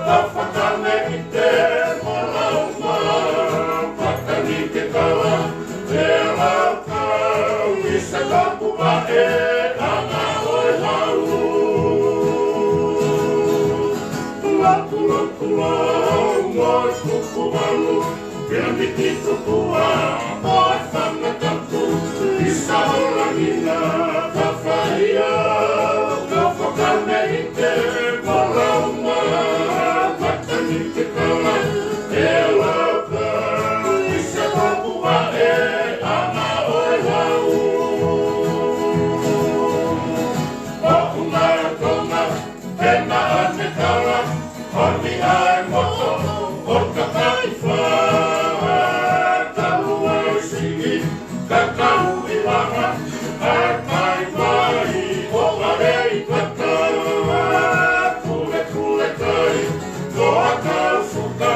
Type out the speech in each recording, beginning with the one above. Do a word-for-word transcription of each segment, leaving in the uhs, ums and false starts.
Ka fakameʻite mo laumālie, pātani ke kala, e lau kau i se kapu vaʻe, anga ʻo e lau. Laku, laku, lau, mo e kuku manu, piramiti tukua, ʻo e fanga tapu, ʻi Saholangina, ka fai ia, ka fakameʻite, mo laumālie, pātani ke kala, e lau kau i se kapu vaʻe, anga ʻo e lau. ʻOku nau tonga, pena ane kala, ʻo ni ai moto, ʻo ka kai fā, kalu ai siʻi, ka kau ʻi laha, ʻa e kai vai, ʻo ʻalei kata, pule pule kai, ko ha kau suka,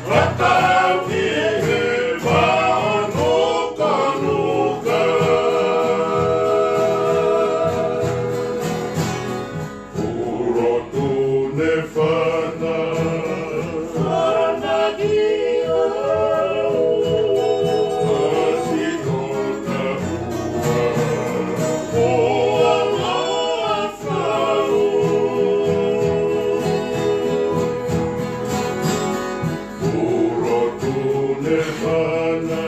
ʻa kau ʻi he vā nukanuka. Ulo tune fana. Fana ki au. Asi o ka ua. Ua loa fau. Ulo tune fana.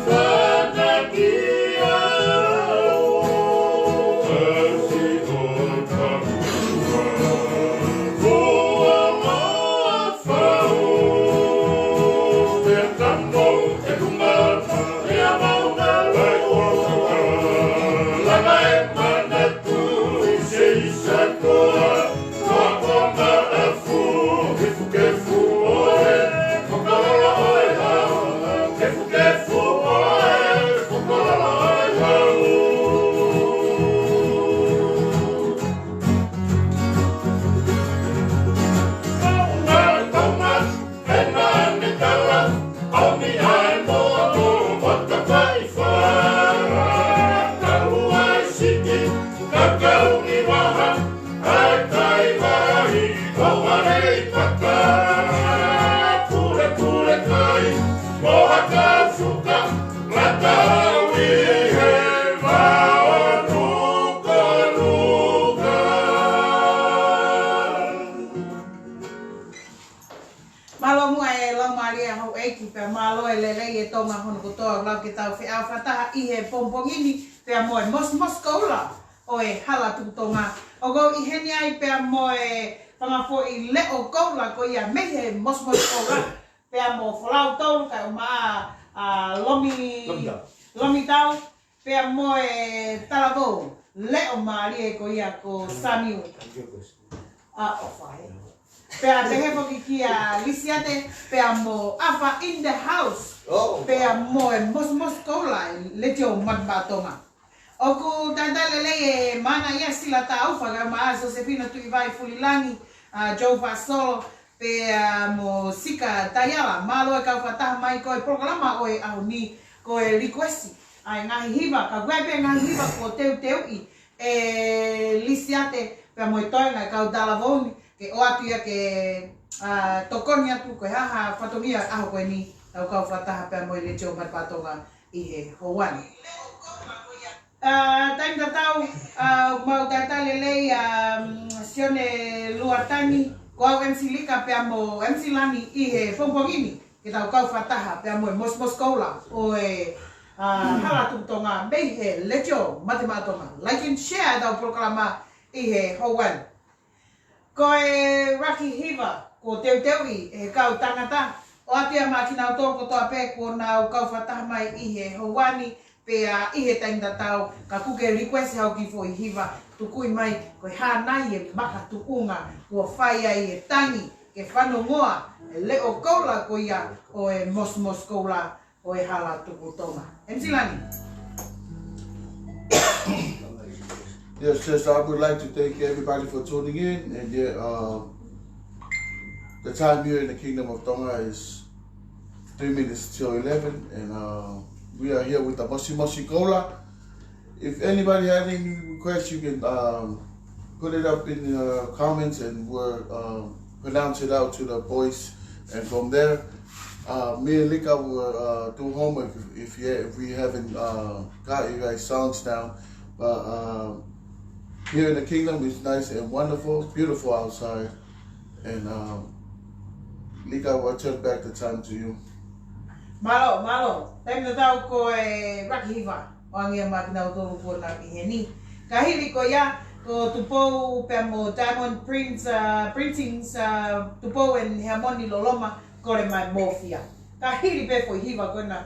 Fana ki au. Asi o ka ua. Ua loa fau. Pea kamo e tunga. Pea mau na lai o ka. Lava e mana tu i se isa koa. Mālō muʻa e laumālie ʻa houʻeiki pea mālō e lelei e Tonga hono kotoa, lau ke tau feʻao fakataha ʻi he pongipongi ni pea mo e Mosimosi Koula ʻo e Hala Tuʻu Tonga. ʻOku ou ʻi heni ai pea mo e fanga foʻi leʻo koula ko ia mei he Mosimosi Koula, pea mo Folautolu kae ʻumaʻā ʻa Lomi, Lomitau. Lomitau. Pea mo e talavou leʻo mālie ko ia ko Samiu. ʻA, ʻofa ē. Pea pehē foki kia Lisiate, pea mo ʻAfa in the house. Oh. Pea mo e Mosimosi Koula ʻi he Letiō Matapatonga. ʻOku talitali lelei e mana ia Sila Taufa kae ʻumaʻā Sosefina Tuʻivai Fulilangi, ʻa Joe Fasolo, pea mo Sika Taiala. Mālō e kau fakataha mai ko e polokalama ʻo e ʻaho ni ko e likuesi ʻa e ngaahi hiva, ka ʻoku ʻi ai pē ngaahi hiva kuo teuteuʻi ʻe Lisiate pea mo e toenga e kau talavou ni, ke ʻoatu ia ke, ʻa, tokoni atu ko e hā ha fatongia ʻaho ko eni, ʻa e kau fakataha pea mo e Letiō Matapatonga ʻi he houa ni. ʻA, taimi tatau, ʻa, mau talitali lelei ʻa, mm, Sione Luatangi, ko au M C Lika pea mo M C Lani ʻi he pongipongi ni, ke tau kau fakataha pea mo e Mosimosi Koula ʻo e, ʻa, Hala Tuʻu Tonga mei he Letiō Matapatonga. Like and share ʻetau polokalama ʻi he houa ni. Ko e ʻuluaki hiva kuo teuteuʻi ʻe he kau tangata, ʻoatu ia maʻa kinautolu kotoa pē kuo nau kau fakataha mai ʻi he houa ni, pea ʻi he taimi tatau, kapau ʻoku ke likuesi haʻo kiʻi foʻi hiva, tukuʻi mai ko e hā nai e makatuʻunga kuo fai ai e tangi ke fanongoa e leʻo koula ko ia ʻo e Mosimosi Koula ʻo e Hala Tuʻu Tonga. M C Lani. Yes, yes, I would like to thank everybody for tuning in. And yeah, uh, the time here in the Kingdom of Tonga is three minutes till eleven, and, uh, we are here with the Mosimosi Koula. If anybody had any requests, you can, um, put it up in the comments, and we'll, um, pronounce it out to the boys. And from there, uh, me and Lika will, uh, do homework if, if, you, if we haven't, uh, got you guys songs down. But, uh, here in the kingdom, it's nice and wonderful, beautiful outside. And, um, Lika, we'll turn back the time to you. Mālō, mālō. Taimi tatau ko e Lucky Hiva. ʻO hangē ko kinautolu kuo nau ʻi heni. Ka hili ko ia, ko Tupou pea mo Diamond Prince, uh, Printings, uh, Tupou and Heamoni Loloma, Kole Mai Mofia. Ka hili pē foʻi hiva ko ena.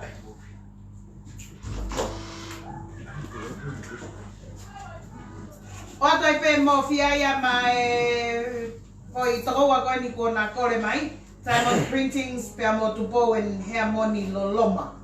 ʻOatu ai pē Mofia ia maʻa e foʻi tokoua ko eni kuo na kole mai, Diamond Printings pea mo Tupou and Heamoni Loloma.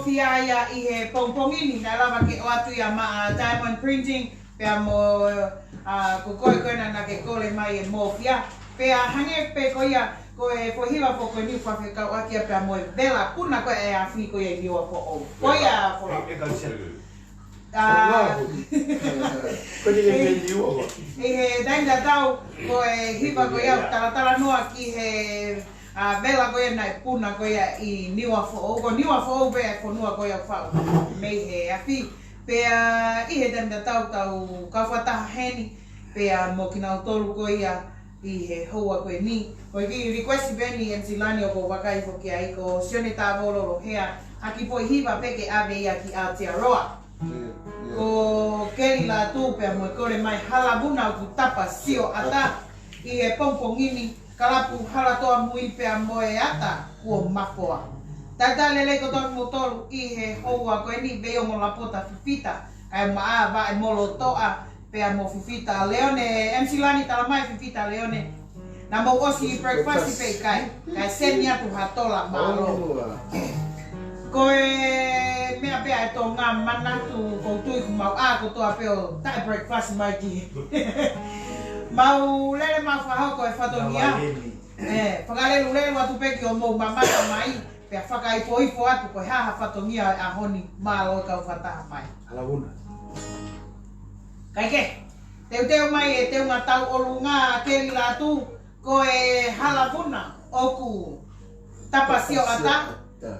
Ia ia ʻi he pongipongi ni, naʻe lava ke ʻoatu ia maʻa Diamond Printing, pea mo, ʻa, ko koe ko ena naʻa ke kole mai e mōfia. Pea hangē pē ko ia, ko e foʻi hiva foʻou ko eni ʻoku fekauʻaki ia pea mo e vela puna ko ē ʻa e afi ko ia ʻi Niuafoʻou. Ko ia, Folau. ʻE, ʻe ka selu. ʻA, Ko e ʻi he taimi tatau, ko e hiva ko ia ʻoku talatalanoa ki he, ʻa, vela ko ia naʻe puna ko ia ʻi Niuafoʻou, ko Niuafoʻou pē e fonua ko ia ʻoku faʻu mei he afi. Pea ʻi he taimi tatau tau kau fakataha heni, pea mo kinautolu ko ia ʻi he houa ko eni. Ko e kiʻi request pē eni ʻe M C Lani ʻoku ou vakai foki ai ko Sione Tāvolo Lohea, ha kiʻi foʻi hiva pē ke ʻave ia ki Aotearoa. Ko Keli Lātū pea mo e Kole Mai Hala Vuna ʻoku tapa sio ʻatā ʻi he pongipongi ni, kalapu Halatoa Mui pea mo e ʻata kuo mafoa. Talitali lelei kotoa kimoutolu ʻi he houa ko eni, Veiongo Lapota Fifita, kae ʻumaʻā Vaʻe Molotoʻa, pea mo Fifita Leone, M C Lani tala mai Fifita Leone. Naʻa mou ʻosi breakfast pē ʻikai, kae send atu ha tola mālō. Ko e meʻa pē ʻa e Tonga manatu ʻoku ou tui ʻoku mau ʻā kotoa pē ʻo taʻe breakfast mai ki. Mau lele mau fakahoko e fatongia. ʻE, fakalelulelu atu pē ki hoʻomou mamata mai, pea fakaipoipo atu ko e hā ha fatongia ʻo e ʻaho ni, mālō e kau fakataha mai. Hala Vuna. Kae kehe, teuteu mai e teunga tauʻolunga ʻa Keli Lātū, ko e Hala Vuna ʻoku tapa sio ʻatā,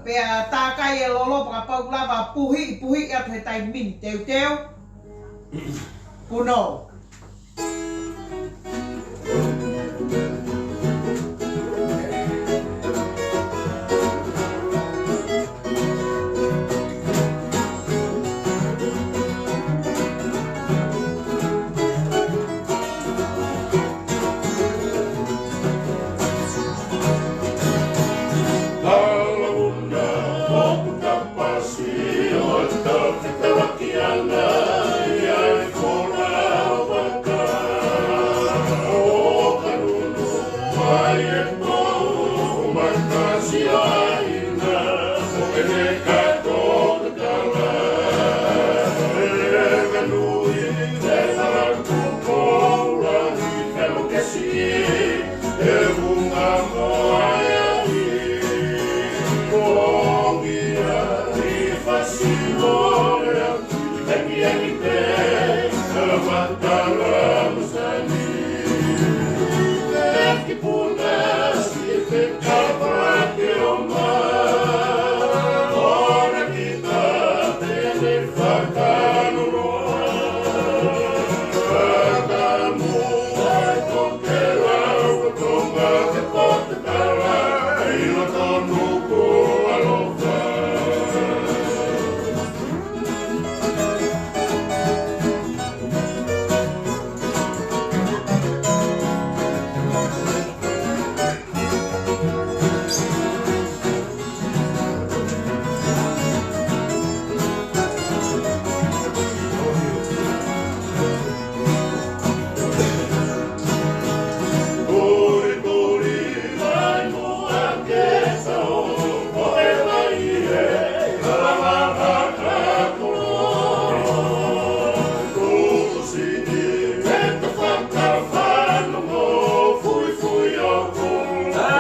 pea tākai e lolo pea kapau lava puhi, puhi atu he taimi ni, teuteu, punou.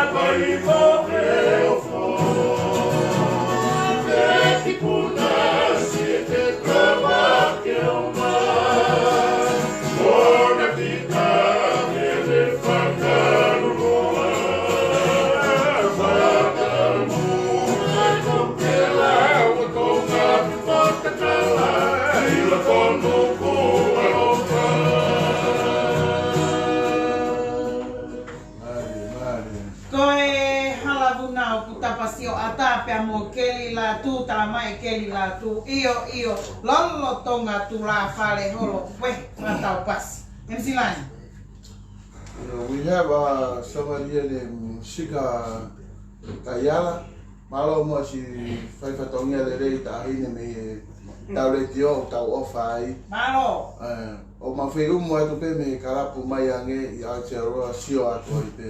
Mālie, mālie. Ko e Hala Vuna ʻoku tapa sio ʻatā pea mo Keli Lātū, tala mai ʻe Keli Lātū, ʻio, ʻio, lolotonga tulāfale holo, we, fakatau pasi. M C Lani. You know, we have, uh, somebody here named Sika Taiala. Mālō muʻa siʻi fai fatongia lelei taʻahine mei he tau letiō ʻoku tau ʻofa ai. Mālō. Eh, ʻo mau feiʻumu atu pē mei he kalapu mai ange ʻi Aotearoa, sio atu ai pē.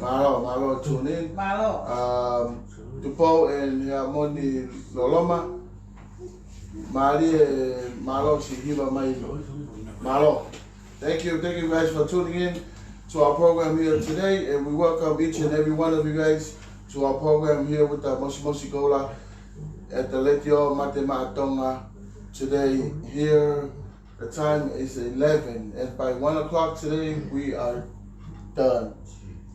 Mālō, mālō tune in. Mālō. Um, Tupou and Heamoni Loloma. Mālie, mālō siʻi hiva mai. Mālō. Thank you, thank you guys for tuning in to our program here today, and we welcome each and every one of you guys to our program here with the Mosimosi Koula at the Leitiō Mate Maʻa Tonga today here. The time is eleven, and by one o'clock today, we are done.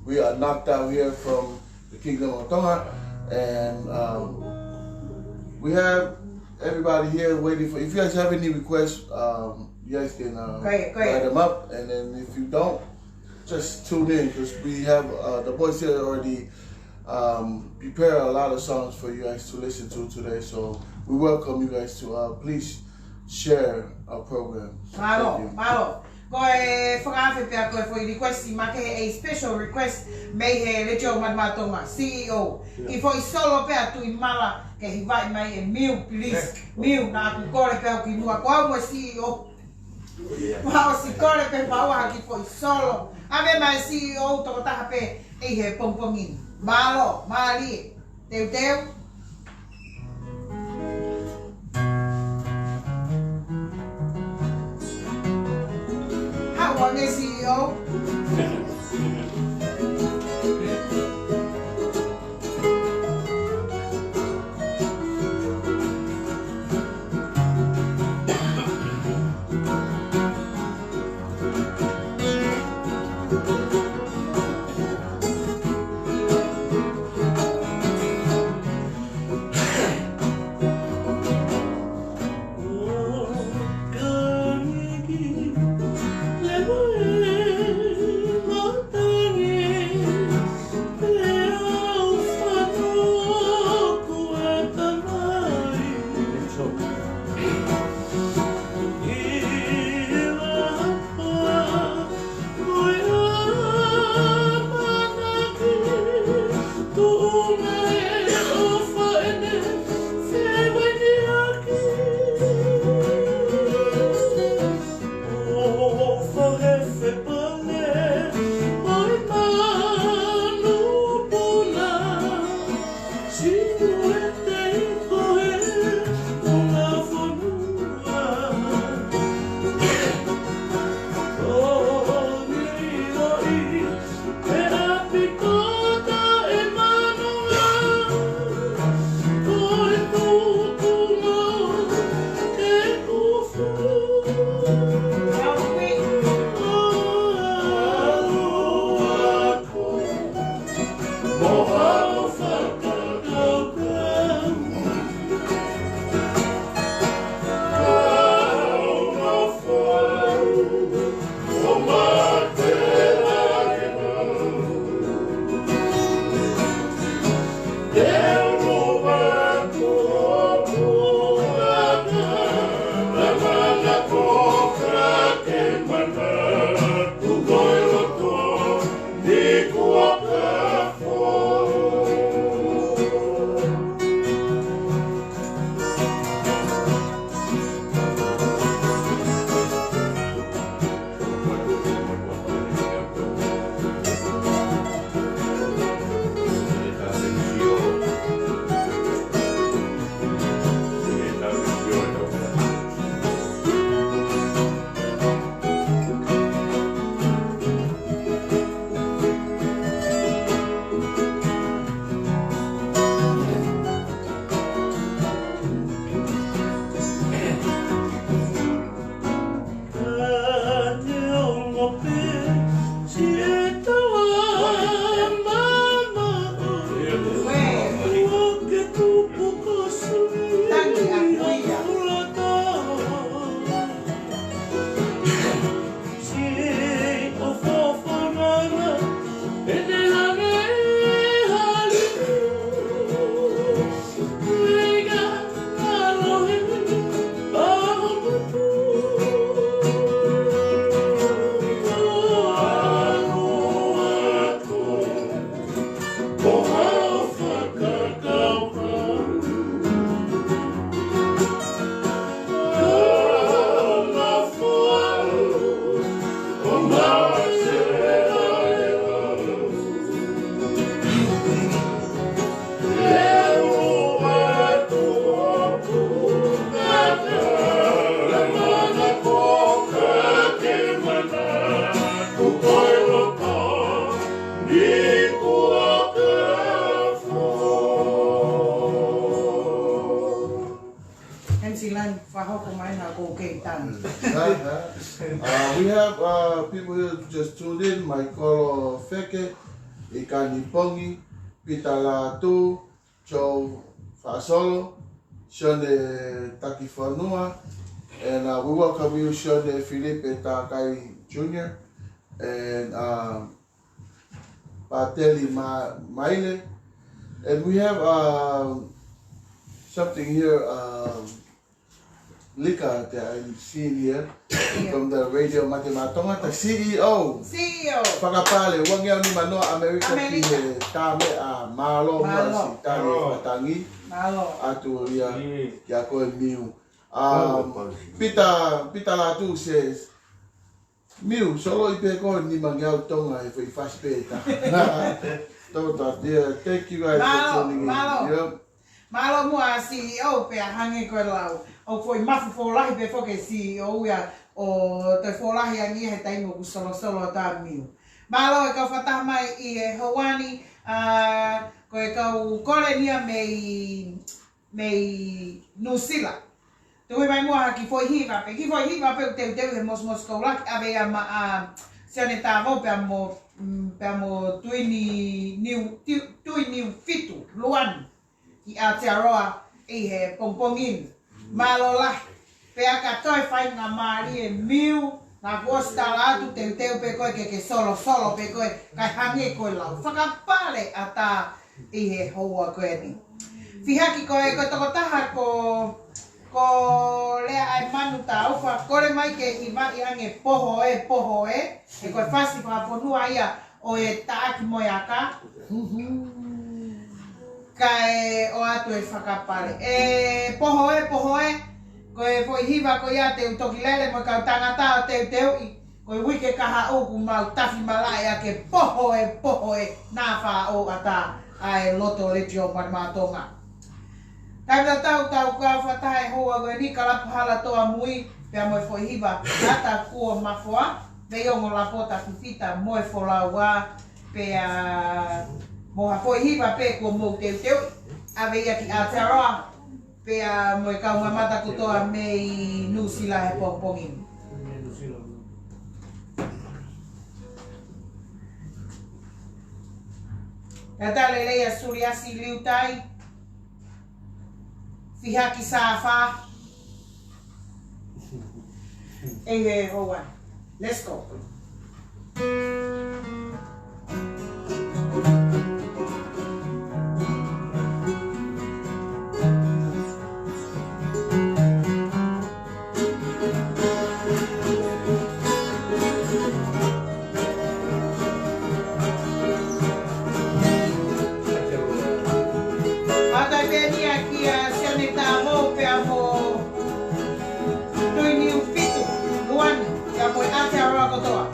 We are knocked out here from the Kingdom of Tonga, and um, we have everybody here waiting for. If you guys have any requests, um, you guys can uh, Go ahead, go ahead. Write them up, and then if you don't, just tune in because we have uh, the boys here already um, prepare a lot of songs for you guys to listen to today. So we welcome you guys to uh, please share our program. Mālō, mālō. Ko e fakaafe pea ko e foʻi request ʻi Make, a special request mei he Leitiō Mate Maʻa Tonga, C E O. Kiʻi foʻi solo pea Tuʻimala ke hivaʻi mai e Miu, please. Miu, naʻa ku kole pē au ki muʻa ko au mo e C E O. Pea ʻosi kole pē maua ha kiʻi foʻi solo. ʻAve mai C E O tokotaha pē ʻi he pongipongi ni. Mālō, mālie. Teuteu. Haʻu ange C E O. Silan, fakahoko mai ʻa e kei tanu. Uh, we have uh, people here just tuned in. Michael Feke, Ikani Pongi, Peter Latu, Joe Fasolo, Sione Takifonua, and uh, we welcome you, Sione Filipe Takai Junior, and um, Pateli Ma- Maile. And we have um, something here, um, Lika, that I'm seeing here from the Radio Mate Maʻa Tonga, the C E O. C E O. Fakapale, uangeau nimanoa Amerika ki he tame a mālō muʻa si tani fakatangi. Mālō. Atu ia kia koe Miu. Um, Peter, Peter Latu says, Miu, solo i pē ko e nimangeau Tonga he foʻi fasi pē ta. Tō ta, yeah, thank you guys for tuning in. Mālō, mālō. Mālō muʻa C E O pea hangē ko e lau. ʻOku foʻi mafu fōlahi pē foki C E O ia ʻo te fōlahi angi he taimi ʻoku solosolo atu Miu. Mālō e kau fakataha mai ʻi he houa ni, ā, ko e kau kole ni ia mei mei Nuʻusila. Tuku mai muʻa ha kiʻi foʻi hiva pē, kiʻi foʻi hiva pē ʻoku teuteu he mosimosi koula ke ʻave ia maʻa Sione Tavo pea mo, mm, pea mo Tuini Niu, Tiu-, Tuiniufitu Luani ki Aotearoa ʻi he pongipongi ni. Mālō lahi. Pea ka toe fai ngā mālie Miu, naʻa ku ʻosi tala atu teuteu pē koe ke ke solosolo pē koe, kae hangē ko e lau. Fakapale ʻatā ʻi he houa ko eni. Fihaki ko e, ko e tokotaha ko, ko Lea ʻAi Manu Taufa, kole mai ke hivaʻi ange poho ē, poho ē, he ko e fasi fakafonua ia ʻo e taʻaki mo e aka. Kae ʻoatu e fakapale. ʻE poho ē, poho ē, ko e foʻi hiva ko ia te u toki lele mo e kau tangata ʻo teuteuʻi. Ko e uike kahaʻu kuo mau tafi malaʻe ʻaki e poho ē, poho ē, naʻa faʻo ʻatā ʻa e loto Letiō Manu Maʻa Tonga. Taimi tatau tau kau fakataha he houa ko eni, Kalapu Hala Toa Mui, pea mo e foʻi hiva, Ata Kuo Mafoa, Veiongo Lapota Fifita mo e Folaua, pea mo ha foʻi hiva pē kuo mou teuteu, ʻave ia ki Aotearoa, pea mo e kaungāmata kotoa mei Nuʻusila he pongipongi ni. Pea tala lelei ʻa Suliasi Liutai, Fihaki Safa. ʻEi he houa. Let's go. Pea toe pehē ni ʻa kia Sione Tavo pea mo Tuiniufitu Luani, pea mo e Aotearoa kotoa.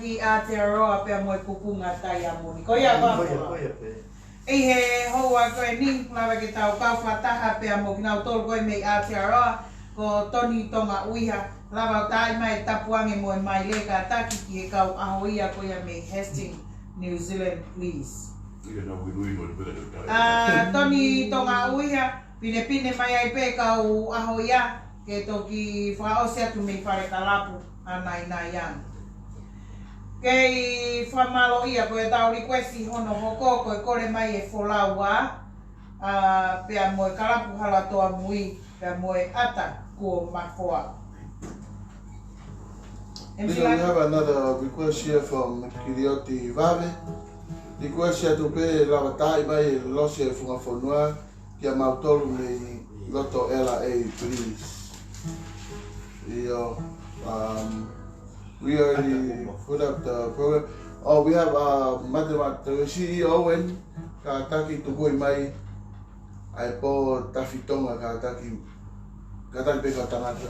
ʻi Aotearoa pea mo e Kupunga Taiamoni. Ko ia, ko ia, ko ia pē. ʻI he houa ko eni, lava ke tau kau fakataha pea mo kinautolu ko ē mei Aotearoa, ko Toni Tonga ʻUiha, lava ʻo taaʻi mai e tapuange mo e maile kātaki ki he kau ʻaho ia ko ia mei Hastings, New Zealand, please. ʻA, Toni Tonga ʻUiha, pinepine mai ai pē kau ʻaho ia, ke toki fakaʻosi atu mei Falekalapu ʻa Nainai Young. Kei fakamālō ia ko e tau request hono hoko, ko e kole mai e Folau Ua, ʻa, pea mo e Kalapu Hala Toa Mui, pea mo e ʻAta Kuo Mafoa. Lilo, we have another request here from Kilioti Vave. Request atu pē lava taaʻi mai e Losi e Funga Fonua kia mautolu mei loto L A, please. ʻIo, um, we already put up the program. Oh, we have, uh, Mate Mate, C E O Owen, kātaki tuku mai ʻa e pō Tafitonga, kātaki, kātaki pē kau tangata.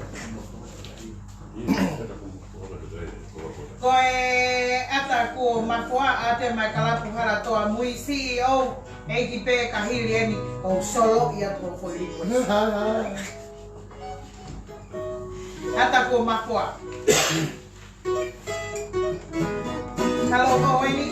Ko e ʻAta Kuo Mafoa, ʻa e mai Kalapu Hala Toa Mui, C E O, ʻEiki pē ka hili eni, ʻo solo ia ko fo i ko. ʻAta Kuo Mafoa. Hello, Owen.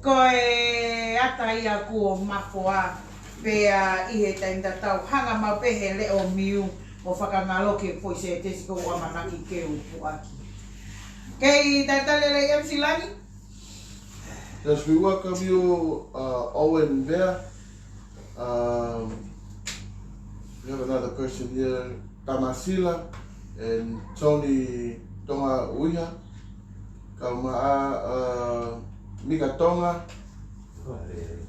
Ko e ʻata ia Kuo Mafoa, pea ʻi he taimi tatau hanga maʻu pē he leʻo miu ʻo fakangaloki e foʻi sētesi ko ʻeku ʻamanaki ke u puʻaki. Kei talitali lelei M C Langi. Yes, we welcome you, uh, Owen Vea. Um, we have another person here, Tamasila and Tony Tonga Uiha. Kau mai ʻa, uh, Mika Tonga.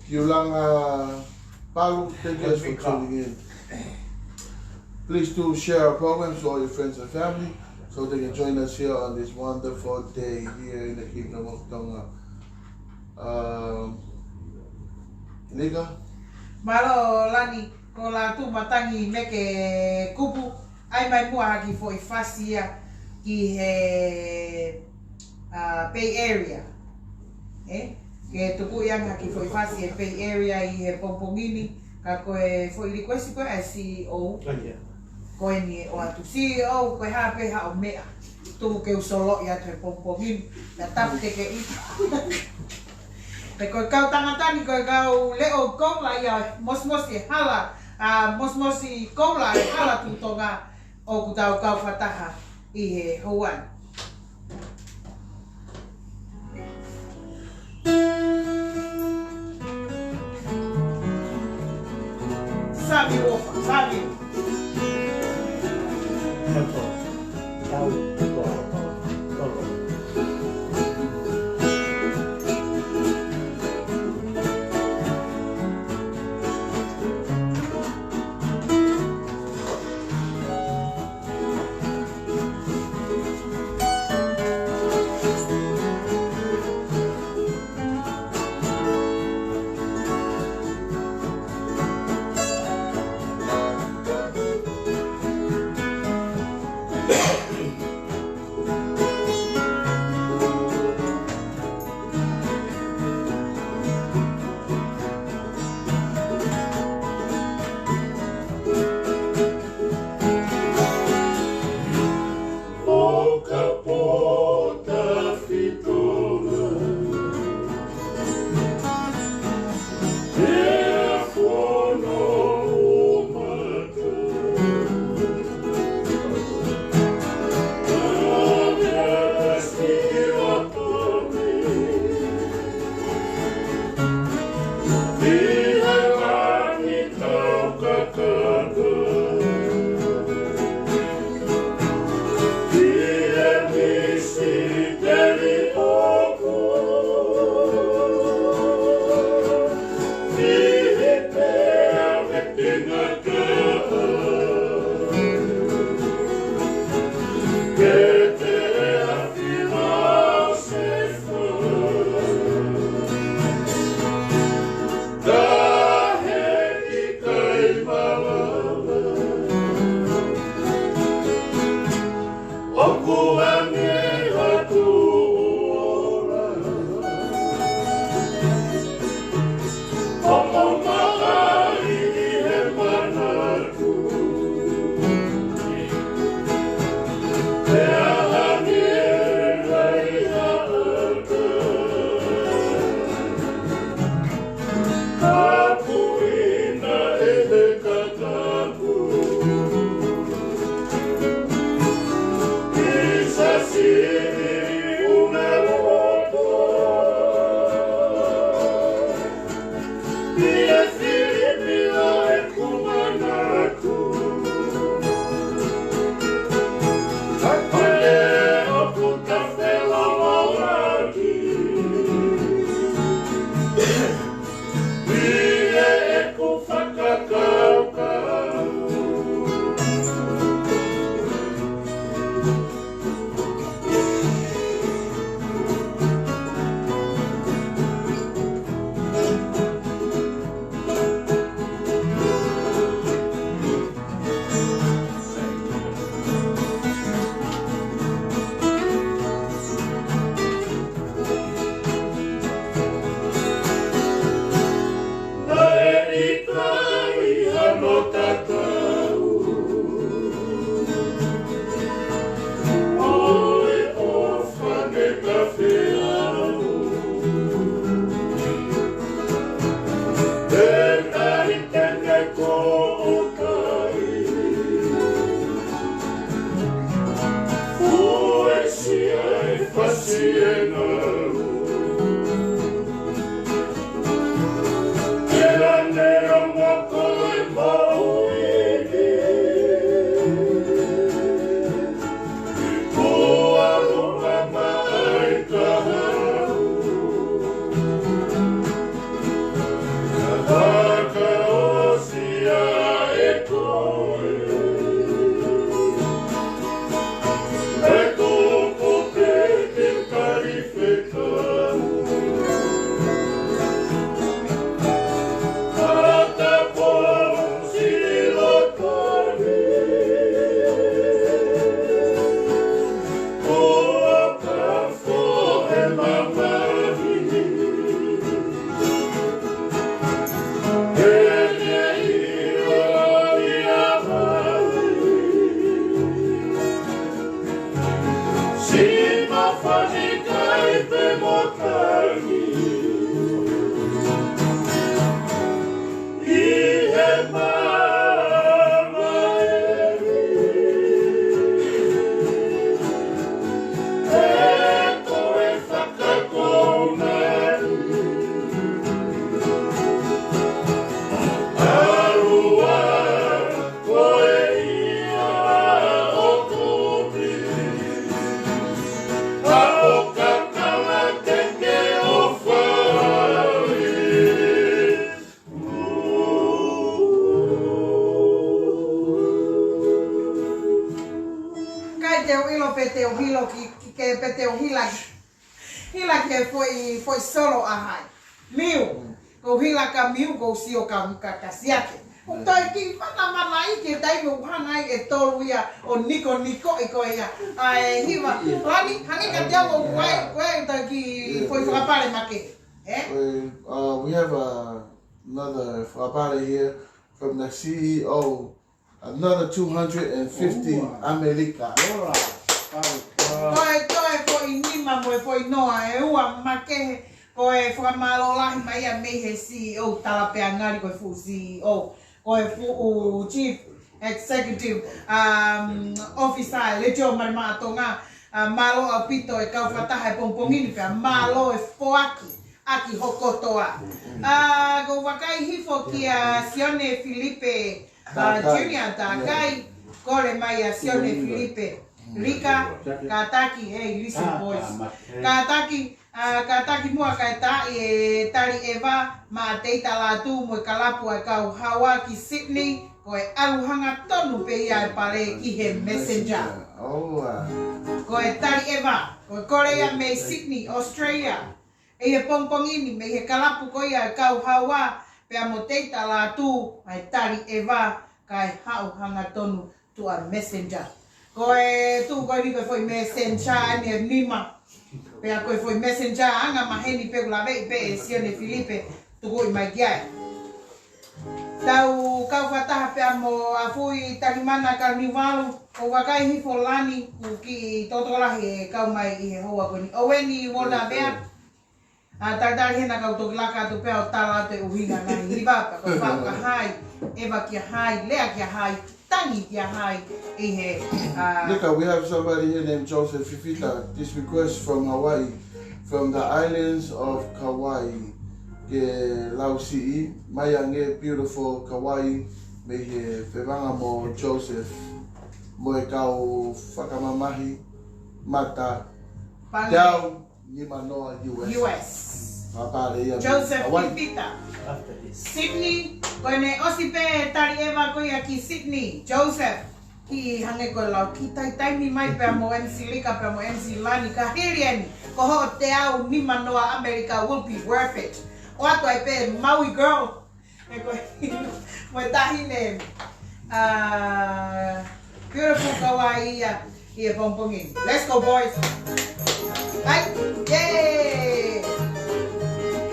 Kiulanga Palu, thank you guys for tuning in. Please do share our programs to all your friends and family. So they can join us here on this wonderful day here in the Kingdom of Tonga. Um, Nika? Mālō Lani, ko Lātū Matangi Meke Kupu, ʻai mai muʻa ha kiʻi foʻi fasi ia ki he, uh, Bay Area. ʻE? Ke tuku ia ha kiʻi foʻi fasi he Bay Area ʻi he pongipongi ni, ka ko e foʻi request ko e C E O. ʻA ia. Ko eni ʻoatu C E O, ko e hā pē haʻo meʻa. Tuku ke u soloʻi atu he pongipongi ni, na tapu te ke i. Pe ko e kau tangata ni, ko e kau leʻo koula ia, mosimosi e hala, a, mosimosi koula e hala tuʻu Tonga ʻoku tau kau fakataha ʻi he houa ni. Sami Wofa, Sami. Sami. Tau, tau, tau. Te u ʻilo pē te u hilo ki, ki ke pē te u hila ki. Hila ki he foʻi, foʻi solo ʻa hai. Miu. Ko u hila ka Miu, ko u sio ka, ka, ka Siake. ʻO toe kiʻi mana mana i ke taimi ʻoku hanga ai e tolu ia ʻo nikoniko i ko ia. ʻAi, hiva. Lani, hangē ka te au ʻoku ʻai, ko e toe kiʻi foʻi fakapale make. Eh? We, uh, we have, uh, another fakapale here from the C E O. Another two hundred and fifty Ooh. Amelika. All right. Ko e toe foʻi nima mo e foʻi noa ʻe ua makehe, ko e fakamālō lahi mai ia mei he C E O, tala pē ʻa ngali ko e fuʻu C E O, ko e fuʻu Chief Executive, um, Officer, Letiō Malimaʻa Tonga, uh, mālō ʻaupito e kau fakataha he pongipongi ni pea mālō e foaki ʻaki ho kotoa. Mm. Uh, ko u vakai hifo kia Sione Filipe, uh, Takai. Junior Takai, Yeah. Kole mai ʻa Sione Mm. Filipe. Mm. Lika, kātaki, hey, listen, Ah, boys. ah, ma-, eh. Kātaki, uh, kātaki muʻa kae taaʻi e Tali ʻEva maʻa Teita Lātū mo e kalapu ʻa e kau Hawa ki Sydney, ko e ʻalu hangatonu pē ia e pale ki he Messenger. Messenger. Oh, uh. Ko e Tali ʻEva, ko e kole ia mei Sydney, Australia. ʻI he pongipongi ni, mei he kalapu ko ia e kau Hawa, pea mo Teita Lātū, ʻa e Tali ʻEva, kae haʻu hangatonu tuʻa Messenger. Ko e tuʻu ko eni ko e foʻi Messenger ʻa eni e nima. Pea ko e foʻi Messenger anga maheni pē ʻoku laveʻi pē ʻe Sione Filipe, tukuʻi mai ki ai. Tau kau fakataha pea mo ʻAfui Talimana Kalaniuvalu, ko u vakai hifo Lani, ʻoku kiʻi tokolahi e kau mai ʻi he houa ko eni. ʻOueni Waldau Vea, ʻa, talitali hena kau toki laka atu pea ʻo tala atu e ʻuhinga naʻe hiva pea ko e fau kia hai, ʻeva kia hai, lea kia hai, tangi kia hai, ʻi he, uh, Nika, we have somebody here named Joseph Fifita. This request from Hawaii, from the islands of Kauai. Ke lau siʻi, mai ange beautiful Kauai, mei he Fevanga mo Joseph, mo e kau fakamamahi mata. Pale. Tau, Nima noa U S. U S. Fakapale ia Joseph Hawaii. Fifita. After this. Sydney, ko ʻene ʻosi pē Tali ʻEva ko ia ki Sydney. Joseph, kiʻi hangē ko e lau kiʻi taimi mai pea mo M C Lika pea mo M C Lani ka hili eni. Ko hoʻo teau nima noa ʻAmelika will be worth it. ʻOatu ai pē Maui girl. ʻE ko e, mo e taʻahine, uh, beautiful Kauai ia ʻi he pongipongi ni. Let's go, boys. Hai, yay!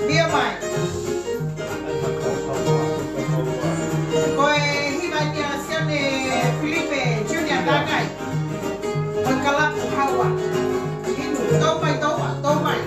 Mio mai. Ko e hiva eni ʻa Sione Filipe Junior Takai. Mo e kalapu Hawa. Inu, tau mai, tau mai, tau mai.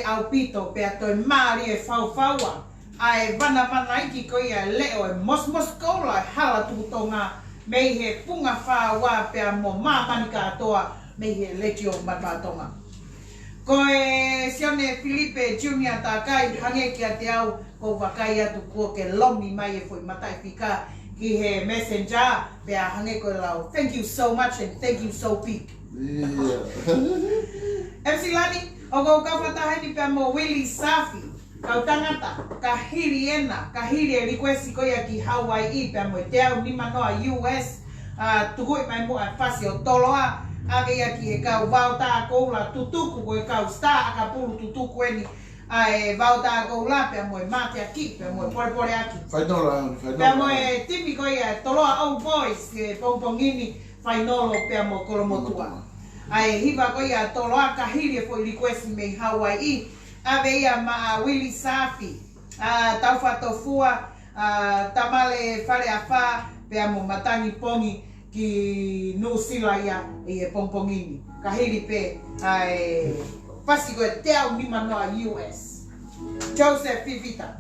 ʻaupito pea toe mālie faufaua ʻa e vanavanaiki ko ia e leʻo e mosimosi koula e hala tuku Tonga mei he Punga Fāua pea mo māmani kātoa mei he Letiō Manuʻa Tonga. Ko e Sione Filipe Junior Takai, hangē kiate au, ʻoku ou vakai atu kuo ke lomi mai e foʻi mataʻifika ki he messenger, pea hangē ko e lau, "Thank you so much and thank you so big." Yeah. M C Lani, ʻoku ou kau fakataha heni pea mo Willie Safi, kau tangata, ka hili ena, ka hili e request ko ia ki Hawaii pea mo e teau nimanoa U S, ʻa, tukuʻi mai muʻa e fasi ʻo Toloa, ʻave ia ki he kau Vaotā Koula tutuku, ko e kau Star ʻAkapulu tutuku eni, ʻa e Vaotā Koula pea mo e mateaki, pea mo e polepoleaki. Fainolo, fainolo. Pea mo e timi ko ia e Toloa Old Boys, he pongipongi ni, fainolo pea mo Kolomotuʻa. ʻA e hiva ko ia Toloa ka hili e foʻi request mei Hawaii, ʻave ia maʻa Willie Safi, ʻa Taufatofua, ʻa Tamale Faleafa, pea mo Matangi Pongi ki Nuʻusila ia ʻi he pongipongi ni. Ka hili pē ʻa e fasi ko e teau nimanoa U S. Joseph Fifita.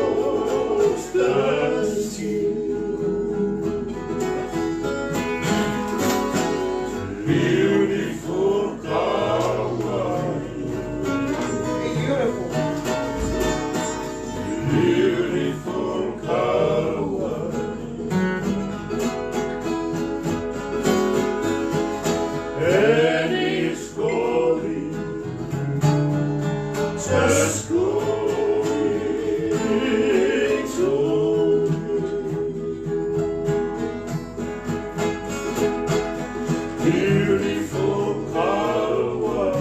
Across the sea, beautiful Kauai. Beautiful. Beautiful Kauai. And it's going, just going to beautiful Kauai.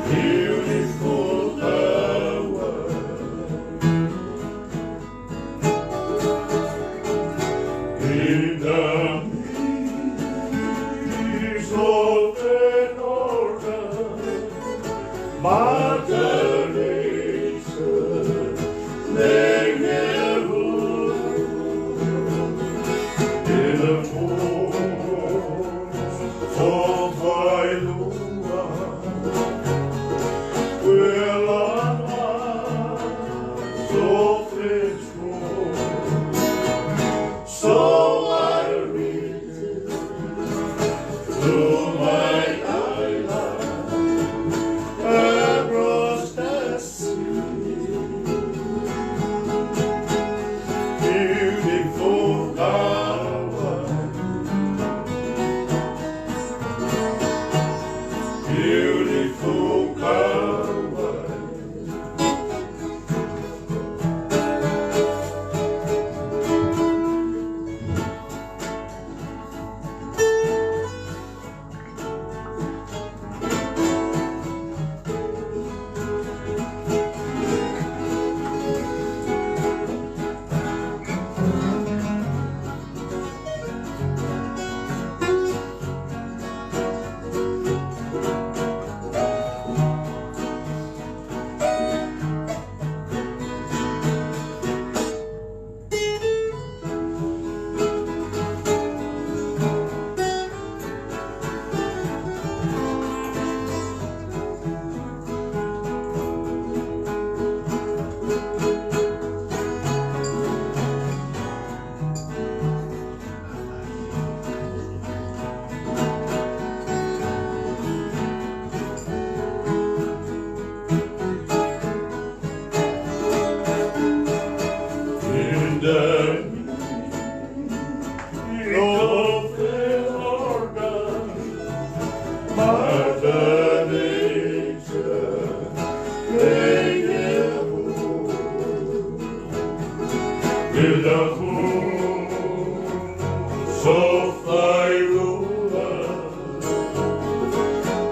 Beautiful Kauai. In the midst of the northern Mother Nature, they never in the forest of Wailua, where our hearts so fresh grow. So I return to my island across the sea. Beautiful Kauai. Beautiful Kauai.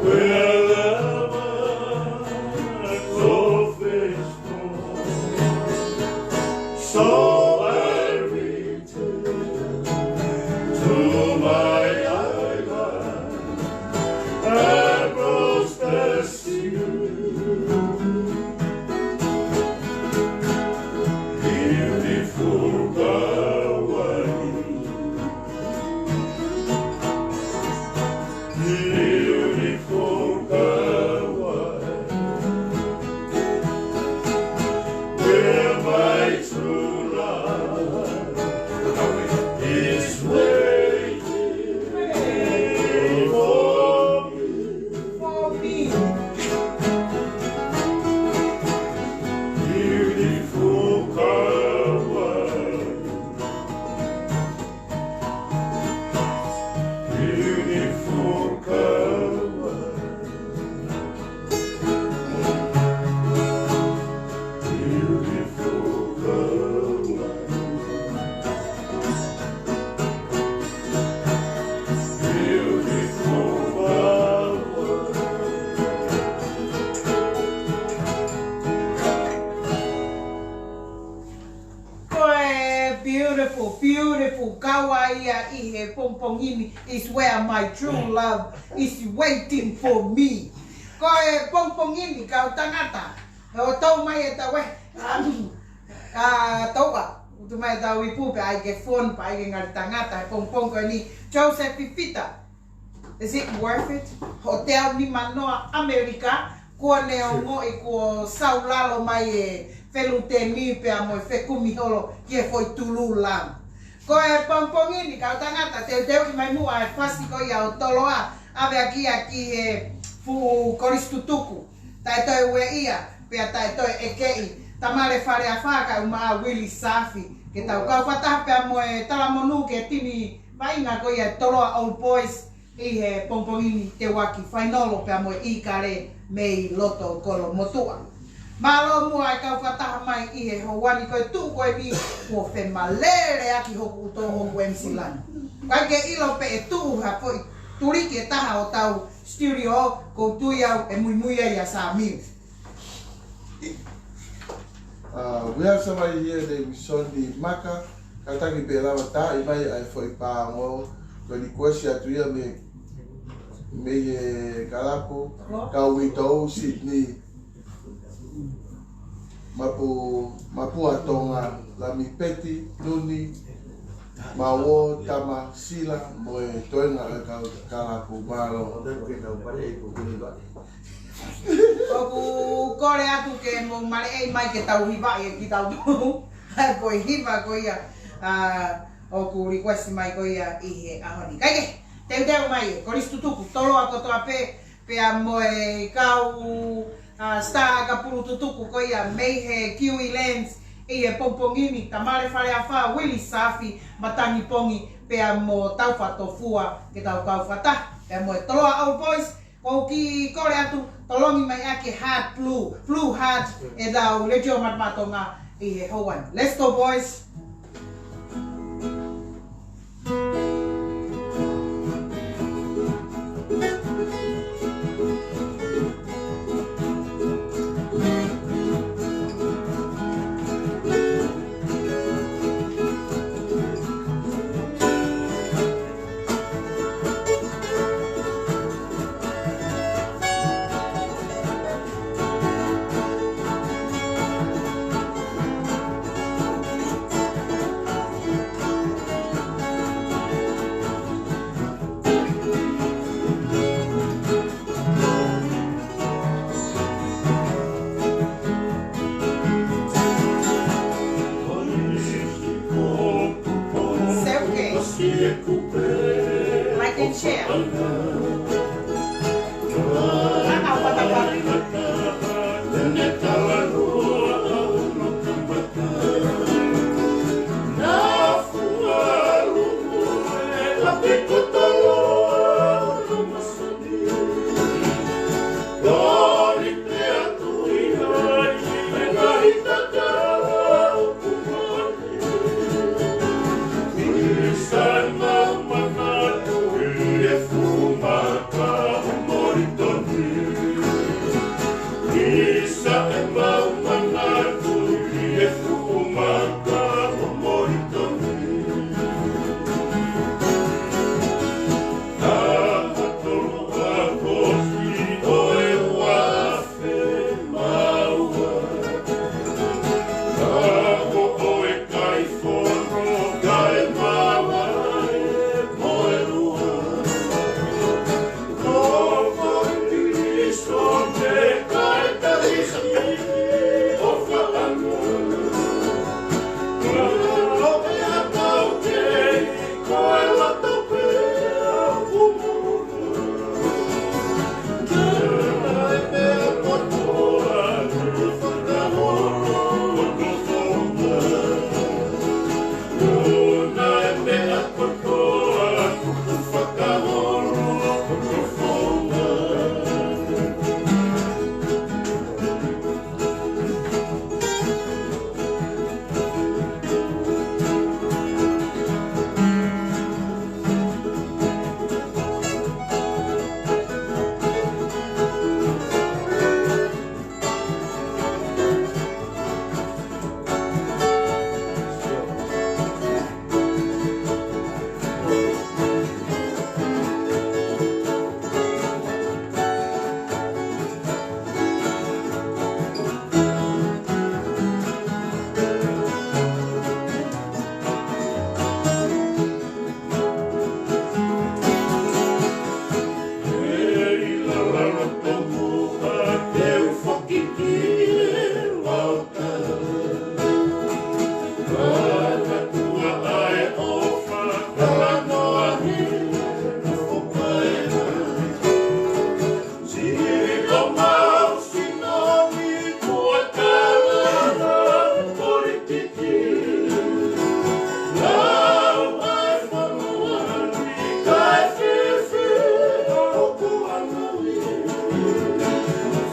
Wherever your face falls, so I return to my island across the sea. Beautiful Kauai. Beautiful Kauai, where my true love is waiting for me. For me. Beautiful Kauai. Beautiful Kauai. Beautiful Kauai. Beautiful Kauai. Ko e beautiful, beautiful Kauai ia ʻi he pongipongi ni is where my true love is waiting for me. Ko e pongipongi ni kau tangata, ʻoku tau mai e tau e, um, a, tau a, utu mai e tau ipu pea ʻai ke fon, pea ʻai ke ngali tangata, he pongipongi ko eni, Joseph Fifita. Is it worth it? Hotel nimanoa ʻAmelika, kuo ne ongoʻi kuo saulalo mai e feluteni pea mo e fekumi holo ki he foʻi tulu lam. Ko e pongipongi ni kau tangata teuteuʻi mai muʻa e fasi ko ia ʻo Toloa, ʻave ʻaki ia ki he fuʻu kolisi tutuku. Taʻe toe ueʻia, pea taʻe toe ʻekeʻi. Tamale Faleafa kae ʻumaʻā Willie Safi. Ke tau kau fakataha pea mo e talamonū ki he timi vaʻinga ko ia Toloa Old Boys. ʻI he pongipongi ni te uaki fainolo pea mo e ʻIkale mei loto Kolomotuʻa. Mālō muʻa e kau fakataha mai ʻi he houa ni ko e tuʻu ko eni kuo femalele ʻaki hoku ʻuto hoku M C Lana. Kae ke ʻilo pē ʻe tuʻu ha foʻi tuliki ʻe taha ʻo tau studio ko tui au ʻe muimui ai ʻa Sāmiu. Uh, we have somebody here named Sonny Maka. Kātaki pē lava tā ʻi mai ai foʻi pāngo. Ko e request atu ia mei, mei he kalapu. Kau i tau Sydney. Mapu, Mapu a Tonga, Lami Peti, Nuni, Mawo, Tama, Sila, mo e toenga e kau kalapu mālō. ʻOku kole atu ke mou maleʻei mai ke tau hivaʻi e ki tau tau. Ko e hiva ko ia, a, ʻoku request mai ko ia ʻi he ʻaho ni. Kae kehe, teuteu mai e kolisi tutuku, Toloa kotoa pē, pea mo e kau, a, star ʻakapulu tutuku ko ia mei he Kiwi Lands ʻi he pongipongi ni, Tamale Faleafa, Willie Safi, Matangi Pongi, pea mo Taufa Tofua, ke tau kau fakataha, pea mo e Toloa Old Boys, ʻoku ou kiʻi kole atu, tolongi mai ʻaki e Heart Blue, Blue Heart, ʻetau Letiō Matamatonga ʻi he houa ni. Let's go, boys!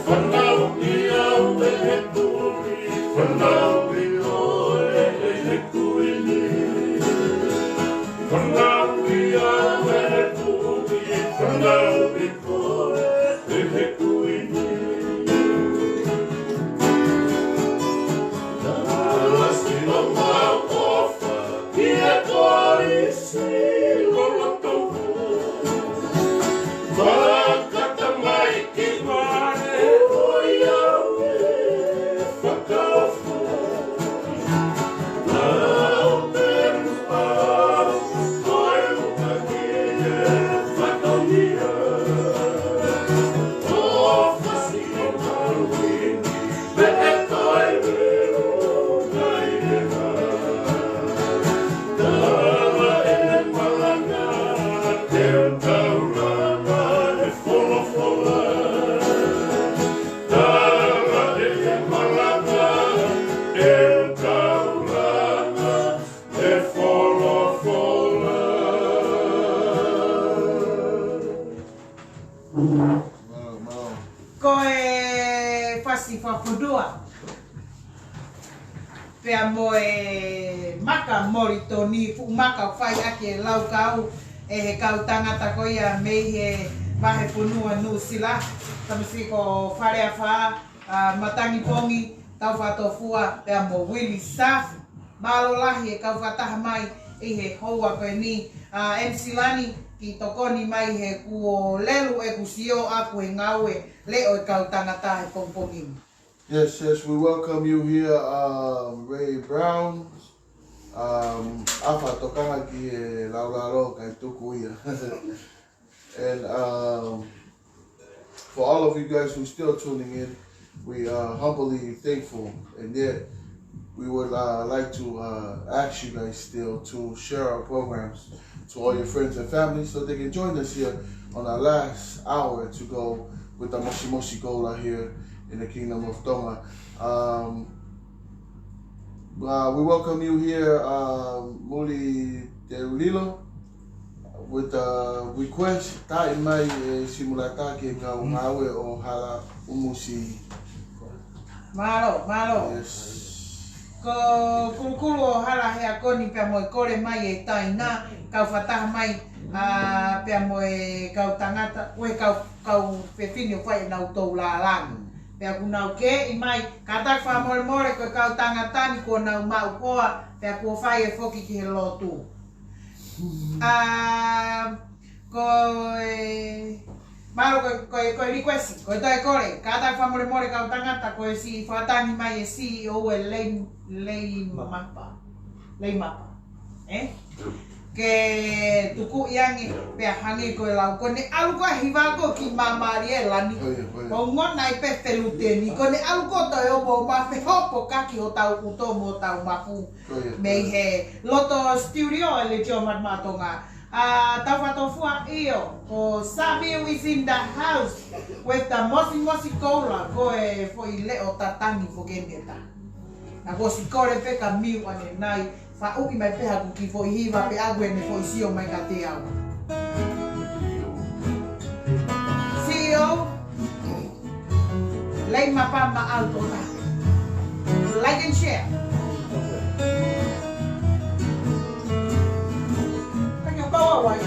Fanauʻi au ʻe he kuini, fanauʻi koe ʻe he kuini. Fanauʻi au ʻe he kuini, fanauʻi koe ʻe he kuini. Tala siʻo mau ʻofa ki he kolisi lolotonga. Fakata mai ki vale ʻo ia ʻe fakaofo. Lau penu au ko e uka ki he fatongia. ʻOfa siʻo mau ini, me e toe leo kai e ha. Tala ʻe he malanga, te u taulanga e folofola. Tala ʻe he malanga, te u taulanga e folofola. Mālō, mālō. Ko e fasi fakafonua. Pea mo e maka Molitoni, fuʻu maka ʻoku fai ʻaki e laukau ʻe he kau tangata ko ia mei he vahefonua Nuʻusila, tamasiʻi ko Faleafa, ʻa, Matangi Pongi, Taufatoʻofua, pea mo Uili Safu. Mālō lahi e kau fakataha mai ʻi he houa ko eni, ʻa, M C Lani, kiʻi tokoni mai he kuo lelu ʻeku sio ʻaku he ngāue leʻo e kau tangata he pongipongi ni. Yes, yes, we welcome you here, um, Ray Brown. Um, ʻa, fakatokanga ki he laulalo kae tuku ia. And, um, for all of you guys who still tuning in, we are humbly thankful. And yet, we would, uh, like to, uh, ask you guys still to share our programs to all your friends and family so they can join us here on our last hour to go with the Mosi Mosi Koula here in the Kingdom of Tonga. Um, uh, we welcome you here, um, Muli Teulilo, with a request, taaʻi mai e Simulata ki he kau ngāue ʻo Hala ʻUmusi. Mālō, mālō. Yes. Ko Kulukulu ʻo Hala Heakoni pea mo e kole mai e taina, kau fakataha mai, ʻa, pea mo e kau tangata, ʻo e kau, kau fefine ʻoku fai ʻenau tou lālanga. Pea kuo nau kei mai, kātaki fakamolemole ko e kau tangata ni kuo nau maʻu hoa, pea kuo fai e foki ki he lotu. ʻA, ko e, mālō ko e, ko e, ko e request, ko e toe kole, kātaki fakamolemole kau tangata, ko e siʻi fakatangi mai e C E O e Lei, Leimapa. Leimapa. ʻE? Ke tukuʻi ange, pea hangē ko e lau, ko ʻene ʻalu ko ē hiva ko ē ki māmālie Lani. Ko ia, ko ia. Ko ngona i pe feluteni, ko ʻene ʻalu ko ē toe ʻo mo ma fehopo kaki hotau ʻuto mo hotau mafu. Ko ia. Mei he loto studio ʻa e Letiō Matamata Tonga. ʻA, Taufatoʻofua ʻio, ko Samiu is in the house with the Mosi Mosi Koula, ko e foʻi leʻo tatangi foki eni ʻe taha. Naʻa ku ʻosi kole pē kia Miu ʻanenai, faʻuʻi mai pē haku kiʻi foʻi hiva pē ʻaku ʻene foʻi sio mai kiate au. C E O, Leimapa maʻau tō taha. Like and share. Thank you, Paua Wai.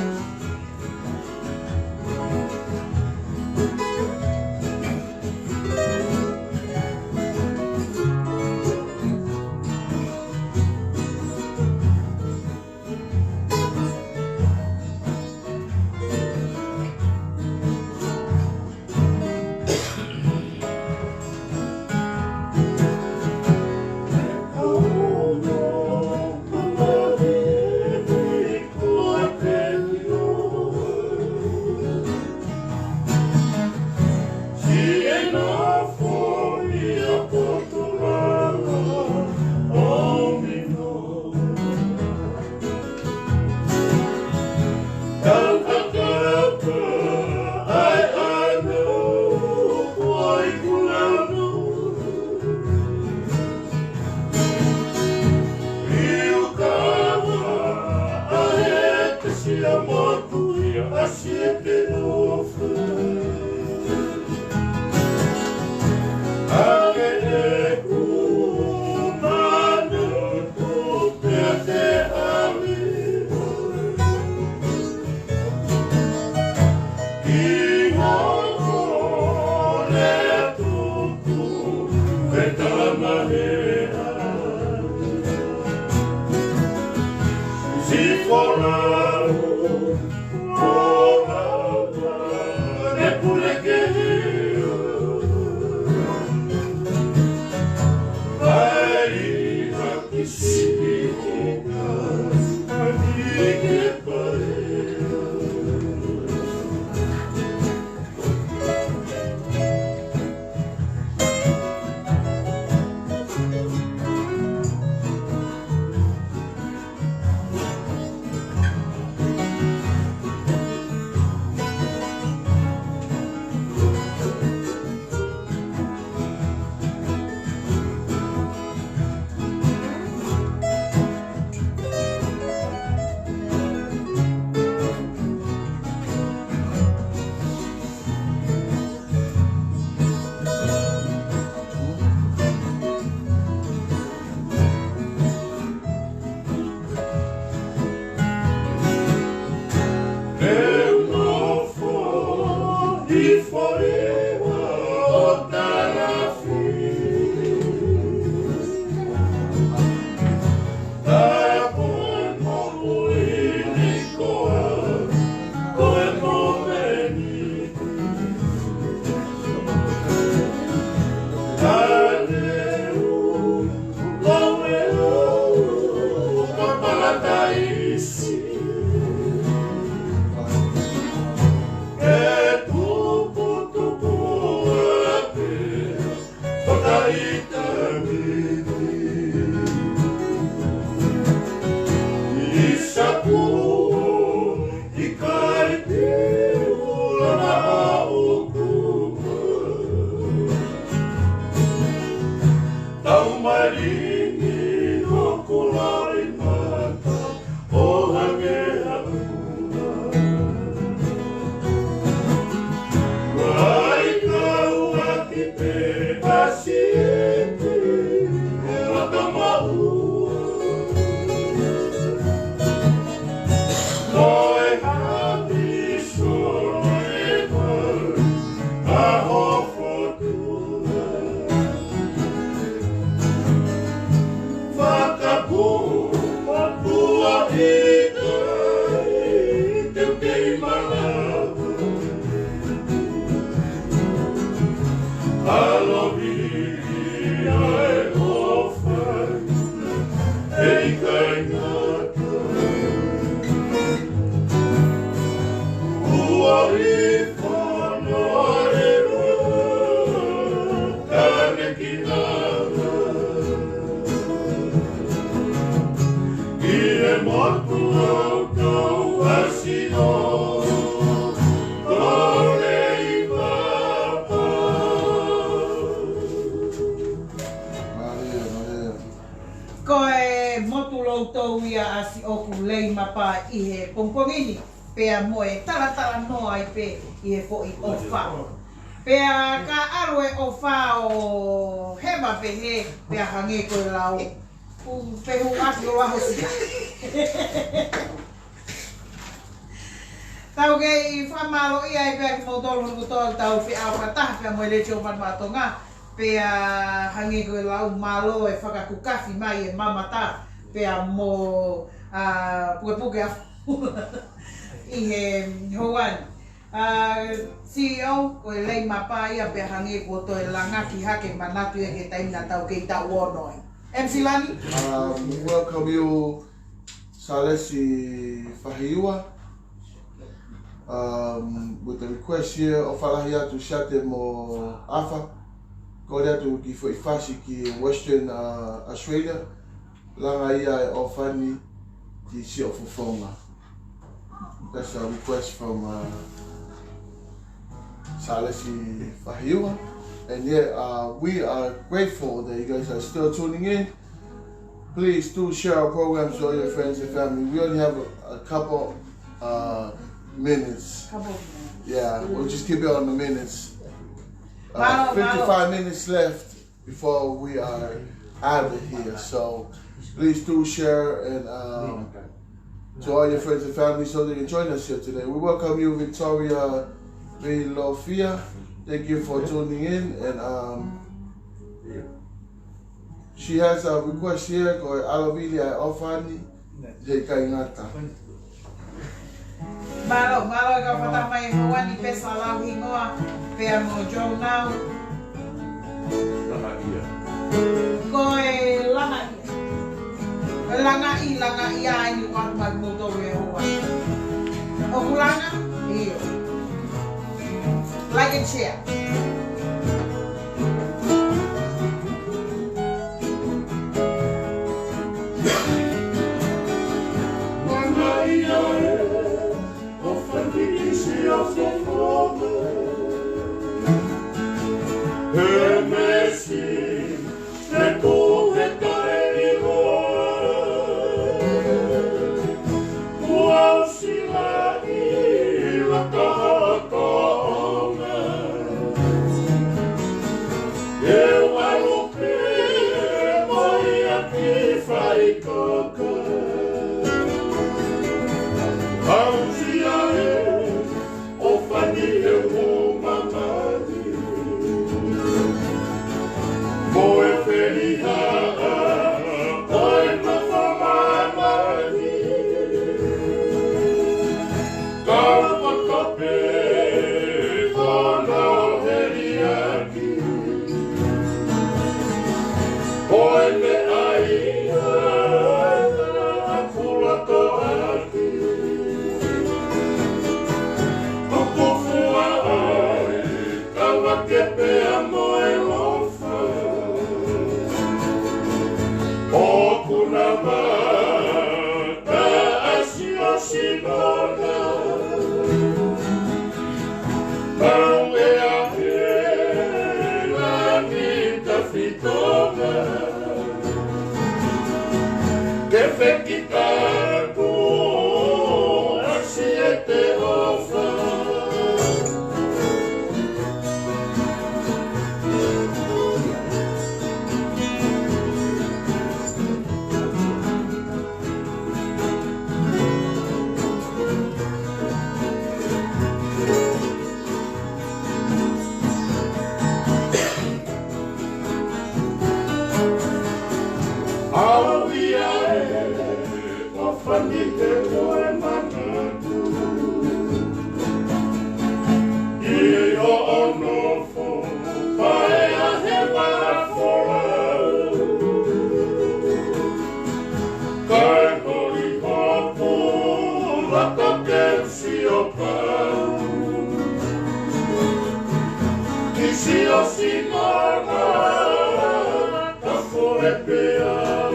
Ko e motu loutou ia ʻa Siʻoku Leimapa ʻi he pongipongi ni, pea mo e talatalanoa ai pē ʻi he foʻi ʻofa. Pea ka ʻalu e ʻofa ʻo hema pehē, pea hangē ko e lau, ʻū pehu ʻasi ʻo aho sia. Tau kei fakamālōʻia ai pē kimoutolu hono kotoa ʻoku tau feʻao fakataha pea mo e Letiō Manumāʻā Tonga. Pea hangē ko e lau, mālō e fakakukafi mai e mamata pea mo, ā, pukepuke a ʻi he houa ni. Ā, CEO, ko e Leimapa ia pea hangē kuo toe langaki hake manatu ia ki he taimi naʻa tau kei taʻu ono ai. M C Lani? Um, we welcome you, Salesi Fahiua. Um, with the request here, ʻofa lahi atu Siate mo ʻAfa. Kole atu ki Foʻifasi ki Western, uh, Australia. Langa ia e ʻofa ni ki siʻo fofonga. That's a request from, uh, Salesi Fahiua. And yeah, uh, we are grateful that you guys are still tuning in. Please do share our programs with all your friends and family. We only have a, a couple, uh, minutes. Couple of minutes. Yeah, we'll just keep it on the minutes. Uh, Mālō, mālō. Fifty-five minutes left before we are out of here. So please do share and, um, to all your friends and family so they can join us here today. We welcome you, Victoria Vilofia. Thank you for tuning in, and, um, she has a request here, ko e ʻAlo Vili ʻa e ʻOfa ni, he ʻikai ngata. Mālō, mālō e kau fakataha mai he houa ni, Pesa Lauhingoa, pea mo Joe Nau. Langaʻi ia. Ko e langaʻi ia. Ko e langaʻi, langaʻi ia ʻa eni ʻoku ʻalu mai mo tolu e houa. ʻOku langa? ʻIo. Like and share. Langaʻi ia e ʻOfa ni, ʻi siʻo fofonga. He meʻa siʻi, he kuhe taʻeʻiloa. Kuo u silaʻi laka hoʻo tōʻonga. He ʻalu pē mo ia ki faʻitoka. ʻAusia e ʻOfa ni he ʻū mamahi. Mo e felihaʻa ʻo e mafa mamahi. Kau paka pē hono heliaki. Ko e meʻa ia ʻoku loto ʻaki. Tuku fua ai, kau ake pea mo e ʻofa. ʻOku na mata ʻa siʻo sino na. Pau e ahe langi tafitonga. Ke fekitapu ʻa siʻete ʻofa. ʻAusia e ʻOfa ni he ko e manatu. ʻI hoʻo nofo paea he mafola. Kae holi hoku laka ke u sio pau ki siʻo sino na. Ka foʻi pē au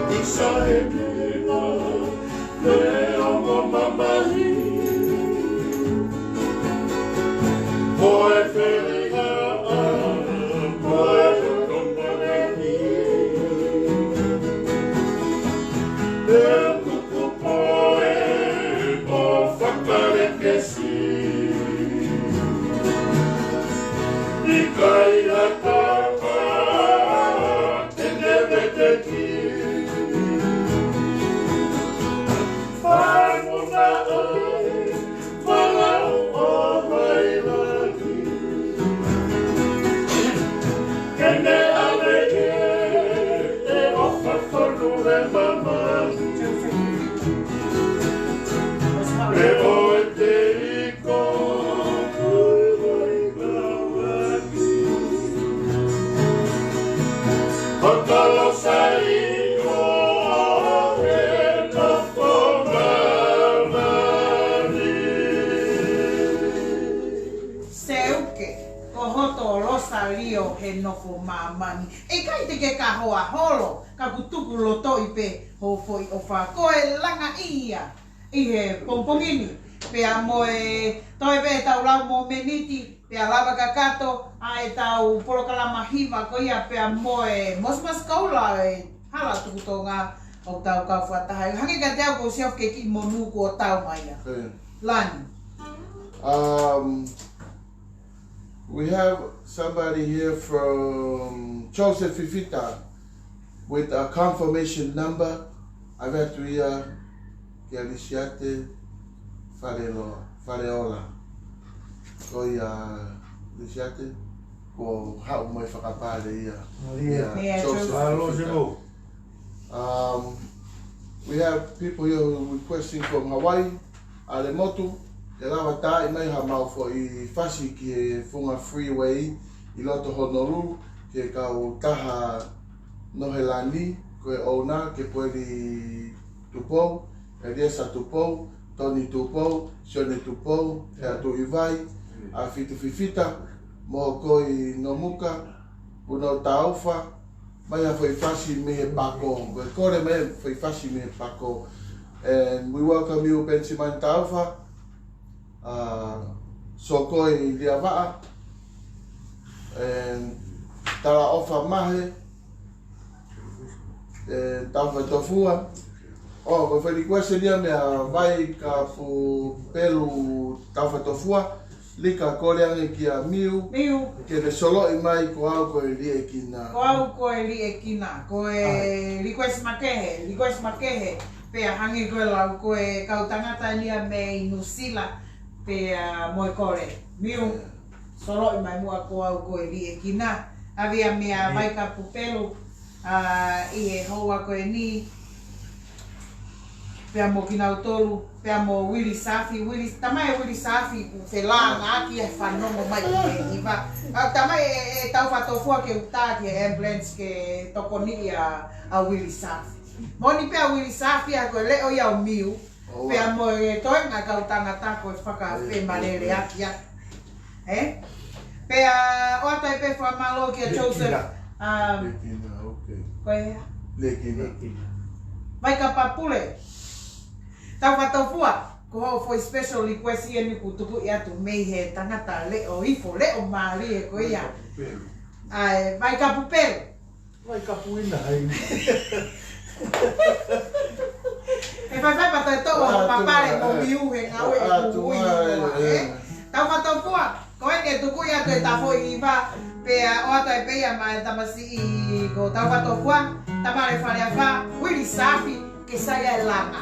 ʻi saʻemina, neongo mamahi. Ko e felihaʻa, ko e loto mamahi. Te u tuku pē ʻo fakalekesi. ʻIkai ha tapa te ne veteki. Fai muna ai, malau ʻo vailaki. Ke ne ʻave ke e ʻofa fonu he mamahi. Pea ʻoua te Seuke, ko hoto Losalio he nofo māmani. ʻIkai te ke ka hoa holo, ka kuo tuku lotoʻi pē hoʻo foʻi ʻofa. Ko e langaʻi ia ʻi he pongipongi ni. Pea mo e toe pē ʻetau lau mōmeniti, pea lava kakato ʻa ʻetau polokalama hiva ko ia pea mo e Mosmas Koula e hala tuku Tonga ʻo tau kau fakataha. Hangē kiate au ko Siofi ke kiʻi monū kuo tau mai ia. Lani. Um, we have somebody here from Joseph Fifita with a confirmation number. ʻAve atu ia kia Lisiate Faleloa. Faleola. Ko ia Lisiate, ko haʻu mai fakapale ia. Malia. Ia, Malia, Joseph Joseph. Fifita. Alo, Simu. Um, we have people here who requesting from Hawaii, ʻAlemotu, ke lava taaʻi mai haʻamau foʻi fasi ki he Funga Freeway ʻi loto Honolulu, ki he kautaha Nohelani, ko e ʻouna, Kepueli Tupou, ʻEliesa Tupou, Toni Tupou, Sione Tupou, Heatu ʻIvai, ʻAfitu Fifita, mo Koi Nomuka, Puno Taufa, mai ha foʻi fasi mei he pako, ko e kole mai foʻi fasi mei he pako. And we welcome you, Benjamin Taufa, uh, Sokoi Liavaʻa, and Talaʻofa Mahe, and Taufa Tofua. Oh, ko e foʻi request ia meia Vaikapupelu Taufa Tofua, Lika, kole ange kia Miu, Miu. Ke ne soloʻi mai Ko Au Ko e Liʻekina. Ko Au Ko e Liʻekina. Ko e ʻAi. Request makehe, request makehe. Pea hangē ko e lau ko e kau tangata ia mei Nuʻusila, pea mo e kole. Miu, ʻIo. Soloʻi mai muʻa Ko Au Ko e Liʻekina. ʻAve ia meia ʻIo. Vaikapupelu, ʻa, ʻi he houa ko eni. Pea mo kinautolu, pea mo Uili Safi, Uili, tamai ʻe Uili Safi, ʻoku felāngaaki e fanongo mai ki he hiva. ʻA, tamai ʻe, ʻe Taufa Tofua ke u tā ki he ambulance ke tokoniʻi ʻa, ʻa Uili Safi. Moʻoni pē ʻa Uili Safi ʻa ko e leʻo ia ʻo Miu, ʻOua. Pea mo e toenga kau tangata ko e fakafemaleleaki atu. ʻIo, ʻio. Ē? Pea ʻoatu ai pē fakamālō kia Joseph. Liʻekina. Um, Liʻekina, okay. Ko e hā? Liʻekina. Liʻekina. Vaikapupelu. Taufa Tofua, ko hoʻo foʻi special request ia eni kuo tukuʻi atu mei he tangata leʻo ifo, leʻo mālie ko ia. Vaikapupelu. ʻAi, Vaikapupelu. Vai kapuina ai. ʻE faifai pata e toʻo ʻa, papale mo Miu he ngāue ʻoku ui ʻa, ʻe. Taufa Tofua, ko eni ʻe tuku ia te tafoʻi hiva, pea ʻoatu ai pē ia maʻa e tamasiʻi ko Taufa Tofua, Tamale Faleafa, Uili Safi, ke sai ai e langa.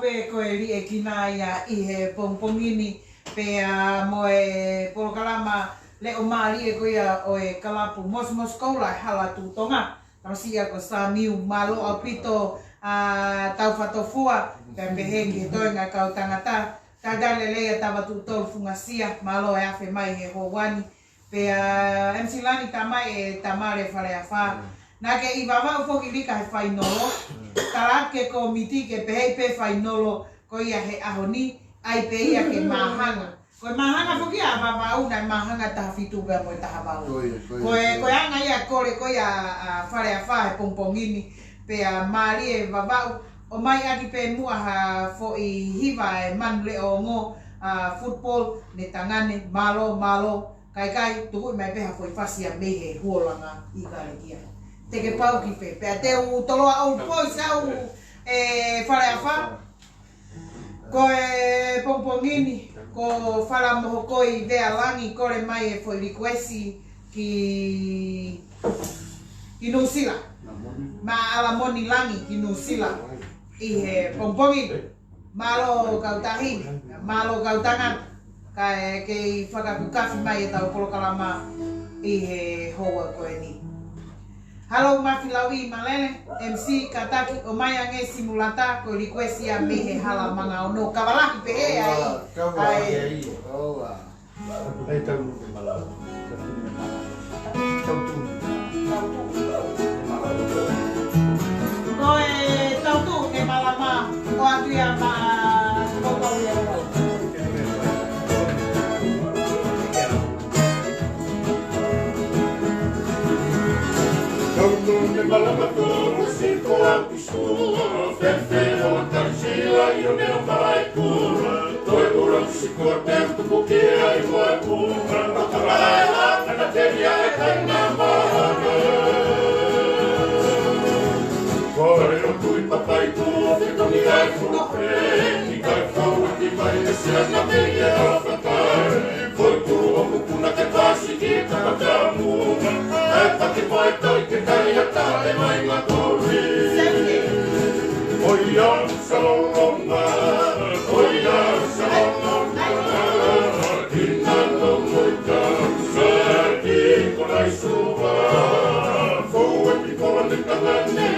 Ko e liʻekina ia ʻi he pongipongi ni, pea mo e polokalama leʻo mālie ko ia ʻo e kalapu Mosimosi Koula ʻi he Hala Tuʻi Tonga. Tamasiʻi ia ko Samiu, mālō ʻaupito ʻa Taufatofua, pea pehē ki he toenga kau tangata. Talitali lelei ʻa Tavatuʻutolu Fungasia, mālō e afe mai he houa ni. Pea M C Lani, tamai e Tamale Faleafa. Mm. Naʻa ke ʻi Vavaʻu foki Lika he fainolo. Mm. Tala ke komiti ke pehē pē fainolo ko ia he ʻaho ni, ʻai pē ia ke māhanga. Ko e māhanga foki ʻa Vavaʻu naʻe māhanga taha fitu pea mo e taha valu. Ko ia, ko ia, ko e, ko ia, ko e anga ia kole ko ia ʻa Faleafa he pongipongi ni. Pea mālie Vavaʻu, ʻomai ʻaki pē muʻa ha foʻi hiva e Manu Leʻo Ongo, ʻa football, ne tangane, mālō, mālō. Kaikai, tuku mai pē ha foʻi fasi ia mei he Huolanga ʻIkale Ia. Te ke pau ki fē, pea te u toloa ʻou pois au e Faleafa. Ko e pongipongi ni, ko Fala Mohokoi Vea Langi kole mai e foʻi likuesi ki, ki Nuʻusila. Maʻa ʻAlamoni Langi ki Nuʻusila ʻi he pongipongi ni. Mālō kau tahi, mālō kau tangata, kae kei fakakukafi mai ʻetau polokalama ʻi he houa ko eni. Halo Mafi Lauʻi Malele, M C, kātaki ʻomai ange Simulata, ko e likuesi ia mei he Hala Mangaono. Kavalahi pehē ai. Kavalahi ai. Ai. Ola. Ai, tau nu ke mala. Tau tu. Ko e tau tu ke mala ma. Ko atu ia ma. Ko tau ia. Tau nu ke mala ma ko si ko atu. Fēfē ʻo Tarisila ʻi ʻo meo mai kula. Toe ʻura siko te tuku ki ai mo e kula. Ka ka ai la ka na te ia e kai na ma. Kore ʻo kui papai ku te toni ai kula pe. Ni kai kau ati mai e sia na me ia a fakai. Koi kulu ʻo mukuna ke pasi ki Takatamuna. E paki mai kai ke kai a taʻe mai ngā tori. Oi a Salolonga, oi a Salolonga. Ina no moika, sa ki ko nai suva. Fou e pikola ne tangane,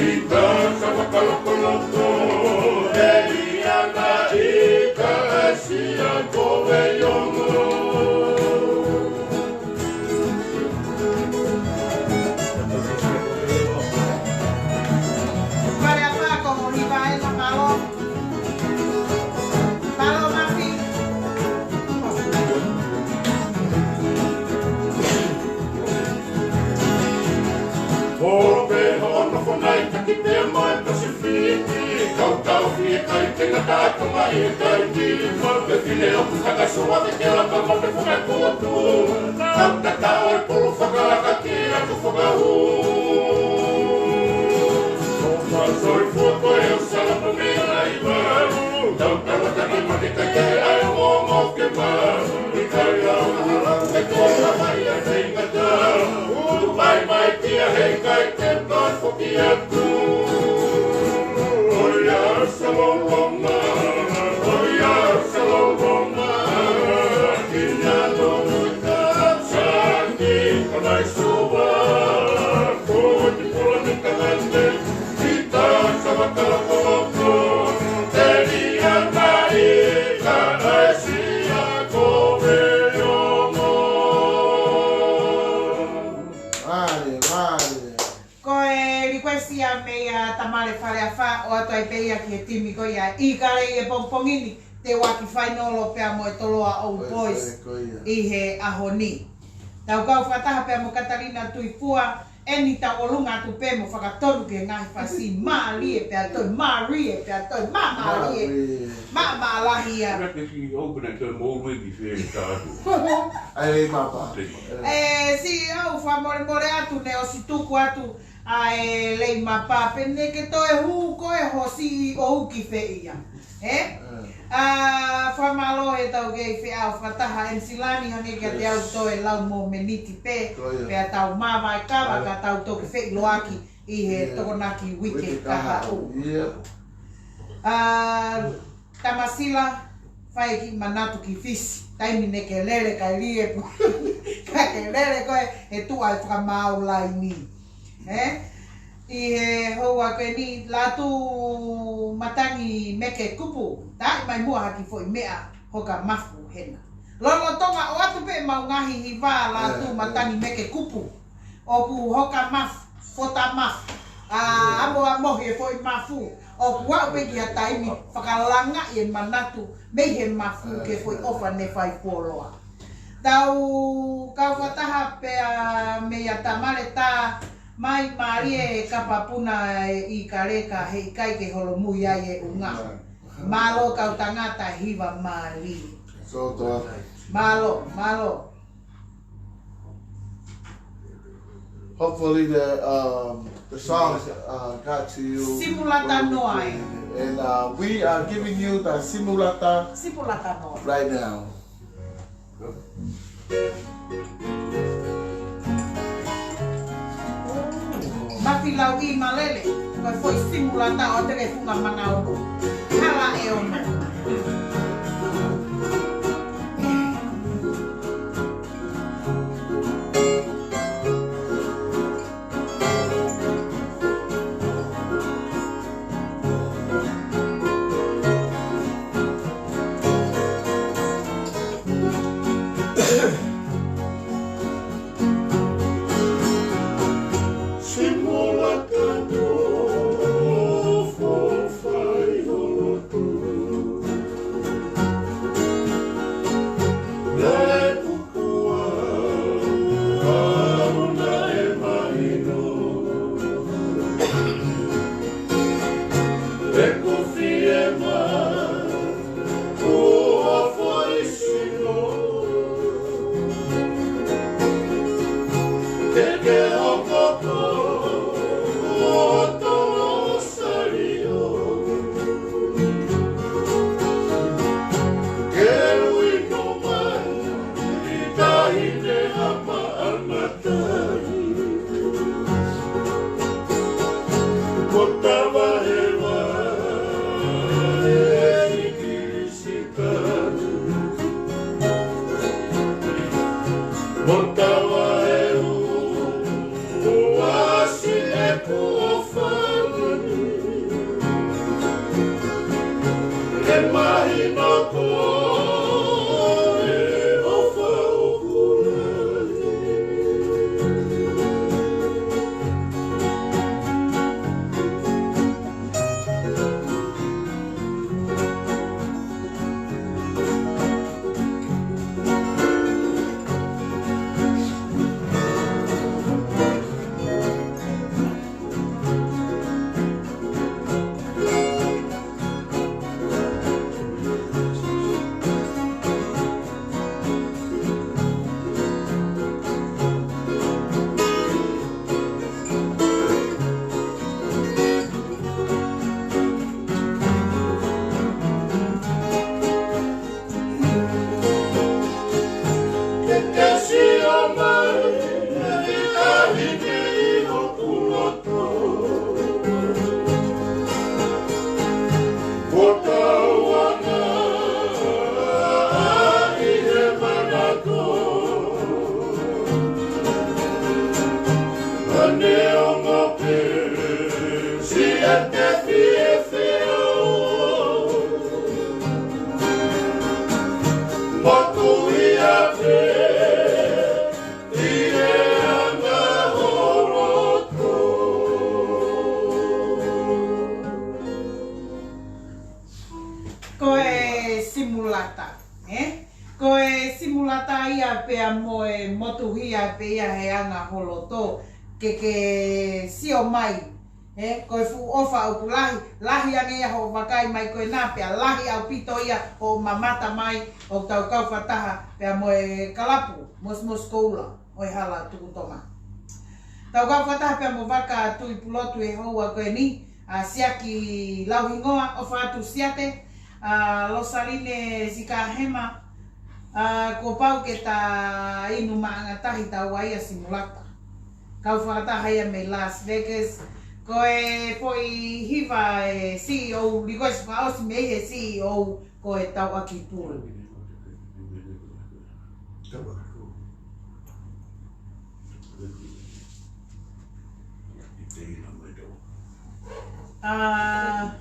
i ka sa makalokoloko. E ia na i ka e sia ko e ongo. Faleafa ko Moni Vaenga, mālō. Mālō Mafi. Ko pe ho ono fonai taki pea mo e Pasifiki. Kau tau fie kai te ngata atu mai e kai ni. Mo te fine o kutaka sua ke ke laka mo te funa kutu. Kau tatau e pulu fakalaka ki atu fakahū. Ko ka soi fua ko e o sala po me lai maru. Tau tau a taki ma te kai ke ai o mo mo ke maru. I kai au na hala ke ko la mai a te ngata. Utu mai mai ki a hei kai te tau foki atu. Oi a Salolonga, oi a Salolonga, ina no muita, sa ki ko nai suva, ko ki pula ni tangane, ita sa makalokoloko, te ni a mai ka ai sia ko e ongo. Vale, vale. Ko e likuesi ia mei a Tamale Faleafa, ʻoatu ai pē ia ki he timi ko ia ʻIkale ʻi he pongipongi ni, te uaki fainolo pea mo e Toloa Old Boys ʻi he ʻaho ni. Tau kau fakataha pea mo Katalina Tuifua, eni tau ʻolunga atu pē mo fakatonu ki he ngaahi fasi mālie pea toe, mālie pea toe, mā mālie. Mālie. Mā mālahi ia. Ai, mapa. E, siʻi ʻou fakamolemole atu ne ʻosi tuku atu ʻa e lei mapa pea ne ke toe hū koe ho siʻi ʻou ki fē ia. Ē? ʻA, fakamālō he tau kei feʻao fakataha M C Lani hangē kiate au toe lau mo meniti pē. Pea tau māvae kava ka tau toki feʻiloaki ʻi he Tokonaki uike ka haʻu. ʻA, Tamasila, fai e kiʻi manatu ki Fisi. Taimi ne ke lele kai lie pu. Ka ke lele koe, he tuʻa e fakamaau laini. Ē? ʻI he houa ko eni, Lātū Matangi Meke Kupu. Taʻi mai muʻa ha kiʻi foʻi meʻa, hoka mafu hena. Lolotonga ʻoatu pē ʻemau ngaahi hiva, Lātū Matangi Meke Kupu. ʻOku hoka mafu, fota mafu. ʻA, amo amo he foʻi mafu. ʻOku aʻu pē ki ha taimi, fakalangaʻi e manatu, mei he mafu ki he foʻi ʻofa ne fai fuoloa. Tau kau fakataha pea meia Tamale tā mai mālie e kapa puna ʻi Kaleka he ʻikai ke holomui ai e ʻunga. Mālō kau tangata hiva mālie. Mālō, mālō. Hopefully the, um, the song, uh, got to you. Simulata noa ē. And, uh, we are giving you the Simulata Simulata noa. Right now. Mafi lau ʻi malele, ko e foʻi Simulata ʻo te ke funga manga ono. Hala ʻe ono. Ko e Simulata, ē? Ko e Simulata ia pea mo e motuhia pē ia he anga ho loto ke ke sio mai, ē? Ko e fuʻu ʻofa ʻoku lahi, lahi ange ia hoʻo vakai mai ko ena pea lahi ʻaupito ia hoʻo mamata mai ʻo tau kau fakataha pea mo e kalapu, Mosimosi Koula ʻo e Hala Tuku Tonga. Tau kau fakataha pea mo Vaka Tuʻipulotu he houa ko eni, ʻa Siaki Lauhingoa, ʻofa atu Siate, ʻa Losaline Sikahema, ʻa kuo pau ke ta inu maʻanga tahi taua ia Simulata. Kau fakataha ia mei Las Vegas, Ko e foʻi hiva e C E O, request fakaʻosi mei he C E O, ko e Tauʻaki Pulu. ʻA,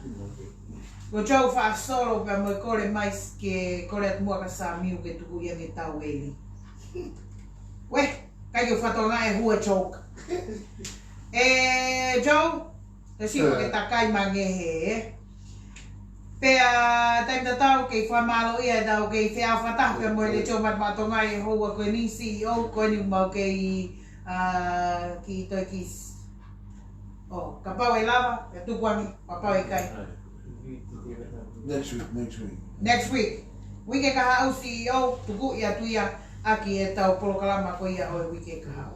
ko Joe Faʻasolo pea mo e kole mai ke kole atu muʻa kia Samiu ke tuku ia ke tau eli. Uē, ʻikai ke u fakatokangaʻi e hua Joe. ʻE Joe, te siu ke takai mangehe, ē. Pea taimi tatau kei fakamālōʻia ʻetau kei feʻao fakataha pea mo e Letiō Mata Maʻa Tonga ʻi he houa ko eni, C E O, ko eni mau kei, ʻa, kiʻi toe kiʻi s-, ʻo, kapau ʻe lava, ʻe tuku ange, kapau ʻe ʻikai. Next week, next week. Next week. Uike kahaʻu C E O, tuku ia atu ia ʻaki ʻetau polokalama ko ia ʻo e uike kahaʻu.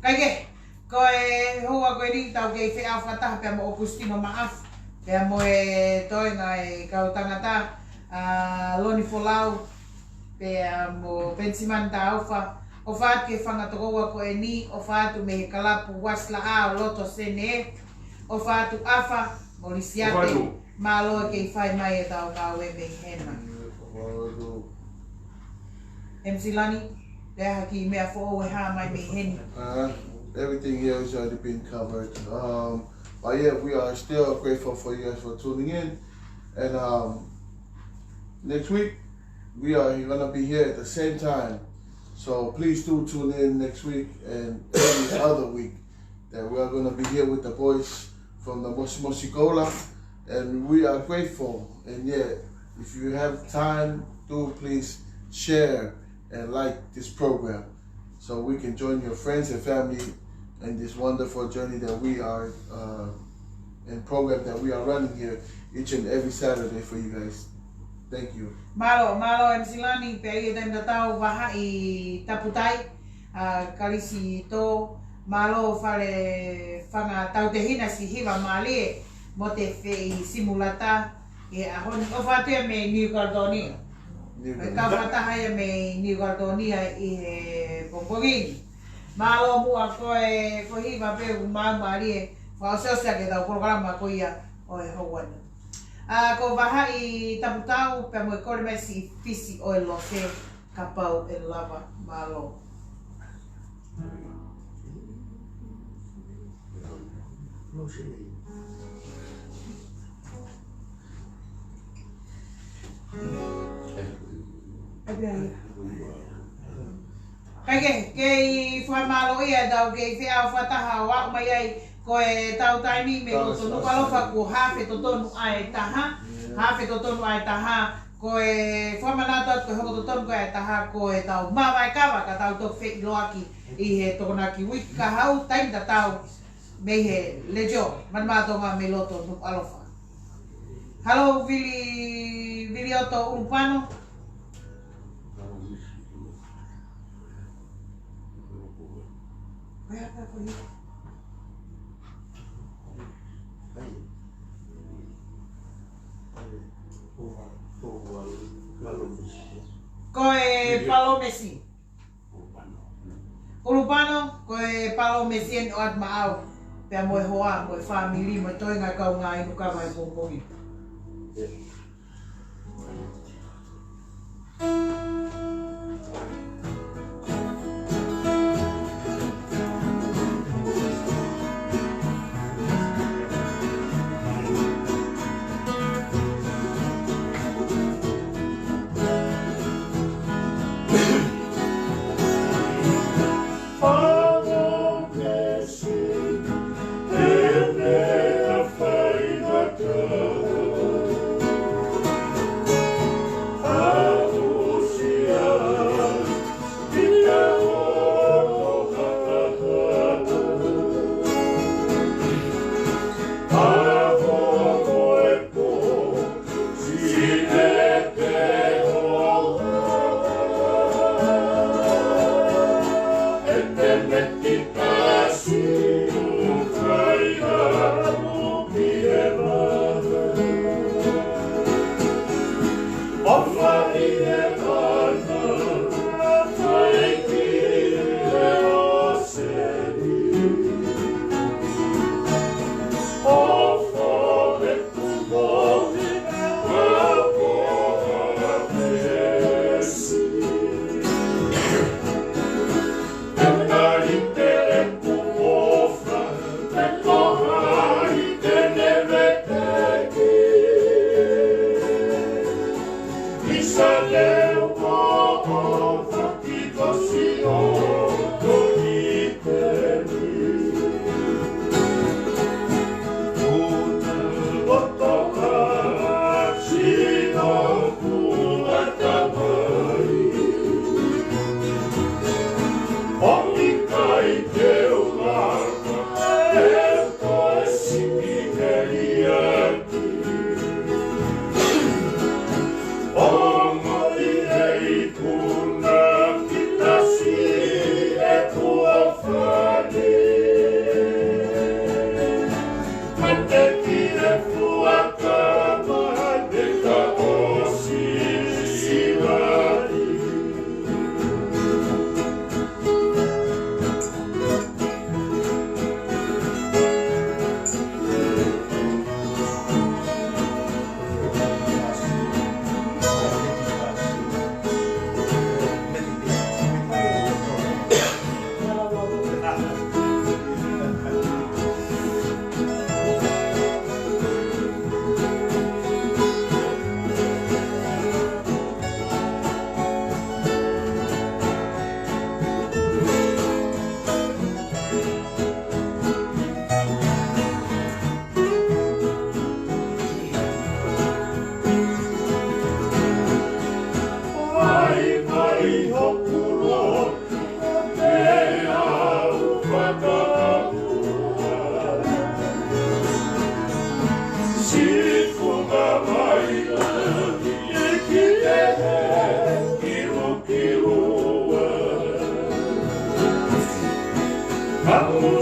Kae kehe, ko e houa ko eni tau kei feʻao fakataha pea mo ʻOkusitino Maʻafu, pea mo e toenga e kau tangata, ʻa, Loni Folau, pea mo Penisimani Taufa, ʻofa atu ki he fanga tokoua ko eni, ʻofa atu mei he kalapu Uasilaʻā ʻo loto Senē, ʻofa atu ʻAfa mo Lisiate. Mālō e kei fai mai ʻetau ngāue mei hena. ʻOfa atu. M C Lani, lea ha kiʻi meʻa foʻou ʻe hā mai mei heni. Uh, everything here has already been covered. Um, but yeah, we are still grateful for you guys for tuning in. And, um, next week, we are gonna be here at the same time. So please do tune in next week and every other week that we are gonna be here with the boys from the Mosi Mosi Koula. And we are grateful. And yeah, if you have time, do please share and like this program so we can join your friends and family in this wonderful journey that we are, uh, and program that we are running here each and every Saturday for you guys. Thank you. Mālō, mālō M C Lani, pea ʻi he taimi tatau Vahaʻi Taputai, ʻa, Kalisi Tō, mālō Fale Fanga Tautehina siʻi hiva mālie, Mote Feʻi Simulata, ʻi he ʻaho ni, ʻofa atu ia mei New Caledonia. New Caledonia. Kau fakataha ia mei New Caledonia ʻi he pongipongi ni. Mālō muʻa ko e foʻi hiva pē ʻoku mau mālie, fakaʻosiʻosi ʻaki ʻetau polokalama ko ia ʻo e houa ni. ʻA, ko Vahaʻi Taputau, pea mo e kole mai siʻi fisi ʻo e lose, kapau ʻe lava, mālō. Kae kehe, kei fakamālōʻia ʻetau kei feʻao fakataha ʻo aʻu mai ai, ko ʻetau taimi mei loto Nukuʻalofa kuo hafe totonu ʻa e taha, hafe totonu ʻa e taha, ko e fakamanatu atu ko e hoko totonu ko ē ʻa e taha, ko ʻetau māvae kava ka tau toki feʻiloaki ʻi he Tokonaki uike kahaʻu, taimi tatau mei he Letiō Mata Maʻa Tonga mei loto Nukuʻalofa. Hello, Vili, Vilioto ʻUlupano. Ko e palōmesi. ʻUlupano, ko e palōmesi eni ʻoatu maʻau, pea mo e hoa, mo e fāmili, mo e toenga kaungā inu kava he pongipongi.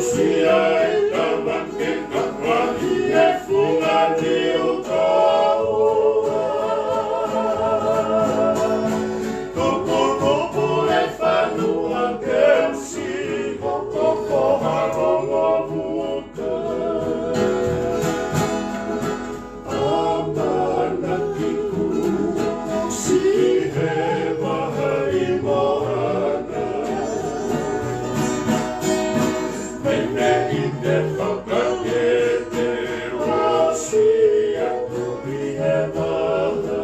Sia e tama ke kapa ʻi he fungani ʻo Kaua. Tuputupu e fanua ke usi ko ko ko ha longo muka. ʻAmanaki kuo usi he vahaʻi moana. Meimei te fakakete ʻosi atu ʻi he vahaʻi.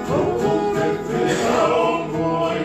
Ko u pepea o moe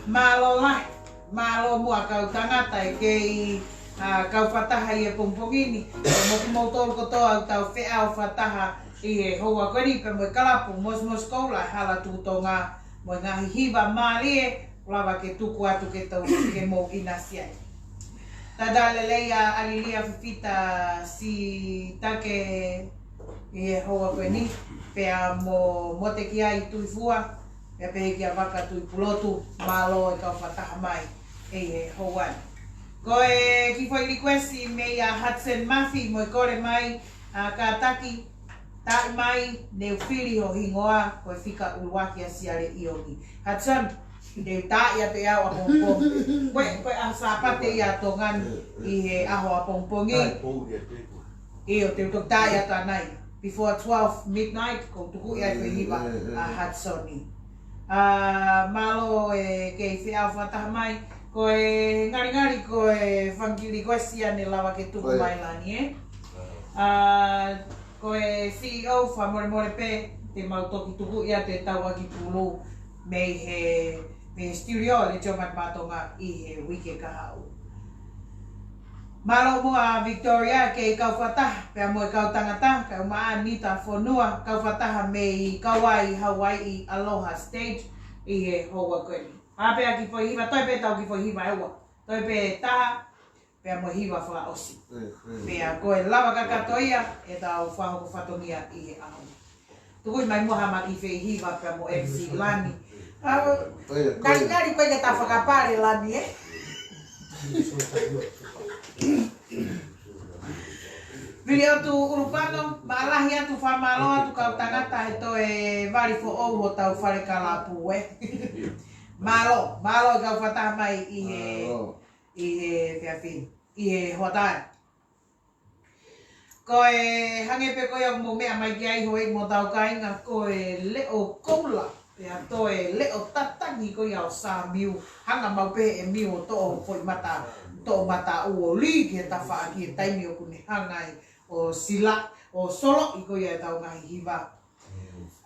Mālō lahi, mālō muʻa kau tangata ʻe kei, ā, kau fakataha ʻi he pongipongi ni. Mo kimoutolu kotoa ʻoku tau feʻao fakataha ʻi he houa ko eni pea mo e kalapu Mosimosi Koula ʻi he Hala Tuʻi Tonga mo e ngaahi hiva mālie, ʻoku lava ke tuku atu ke tau ke mou ʻinasi ai. Talitali lelei ʻa ʻAlilia Fifita Sitake ʻi he houa ko eni, pea mo Motekiai Tuifua, pea pehē kia Vaka Tuipulotu, mālō e kau fakataha mai ʻi he houa ni. Ko e kiʻi foʻi likuesi meia Hudson Mafi mo e kole mai, ā, kātaki, taaʻi mai, ne u fili ho hingoa, ko e fika ʻuluaki ʻa Siale ʻIongi. Hudson, ne u taaʻi atu ʻe au ʻapongipongi. Ko e, ko e ʻaho Sāpate ia ʻa Tonga ni ʻi he ʻaho ʻapongipongi. ʻIo, te u toki taaʻi atu ʻanai. Before twelve midnight, ko u tuku ia ko e hiva ʻa Hudson ni. Ā, mālō e kei feʻao fakataha mai. Ko e ngalingali ko e fanga kiʻi likuesi ia ne lava ke tuku mai Lani, ē? Ā, ko e C E O fakamolemole pē, te mau toki tuku ia ʻetau ʻakipulu mei he, mei he studio ʻa Letiō Matamatonga ʻi he uike kahaʻu. Mālō muʻa Victoria kei kau fakataha, pea mo e kau tangata, kau maʻa Nita Fonua, kau fakataha mei Kauai, Hawaii, Aloha State, ʻi he houa ko eni. Pea pea kiʻi foʻi hiva, toe pē ʻetau kiʻi foʻi hiva ʻe ua. Toe pē taha, pea mo e hiva fakaʻosi. Pea ko e lava kakato ia ʻetau fakahoko fatongia ʻi he ʻaho ni. Tuku mai muʻa ha kiʻi foʻi hiva pea mo M C Lani. Ā, ngalingali ko e ke ta fakapale Lani, ē? Vili atu ʻUlupano, mālō lahi atu, fakamālō atu kau tangata he toe vali foʻou hotau fale kalapu, ē? Mālō, mālō e kau fakataha mai ʻi he, ʻi he efiafi ni, ʻi he hoʻatā ni. Ko e hangē pē ko ia ʻoku mou meʻa mai ki ai houʻeiki mo hotau kāinga, ko e leʻo koula, pea toe leʻo tatangi ko ia ʻo Sāmiu, hanga maʻu pē ʻe Miu ʻo toʻo foʻi mata, toʻo mataʻu ʻo lī ki he tafaʻaki he taimi ʻoku ne hanga ai ʻo sila, ʻo soloʻi ko ia ʻetau ngaahi hiva.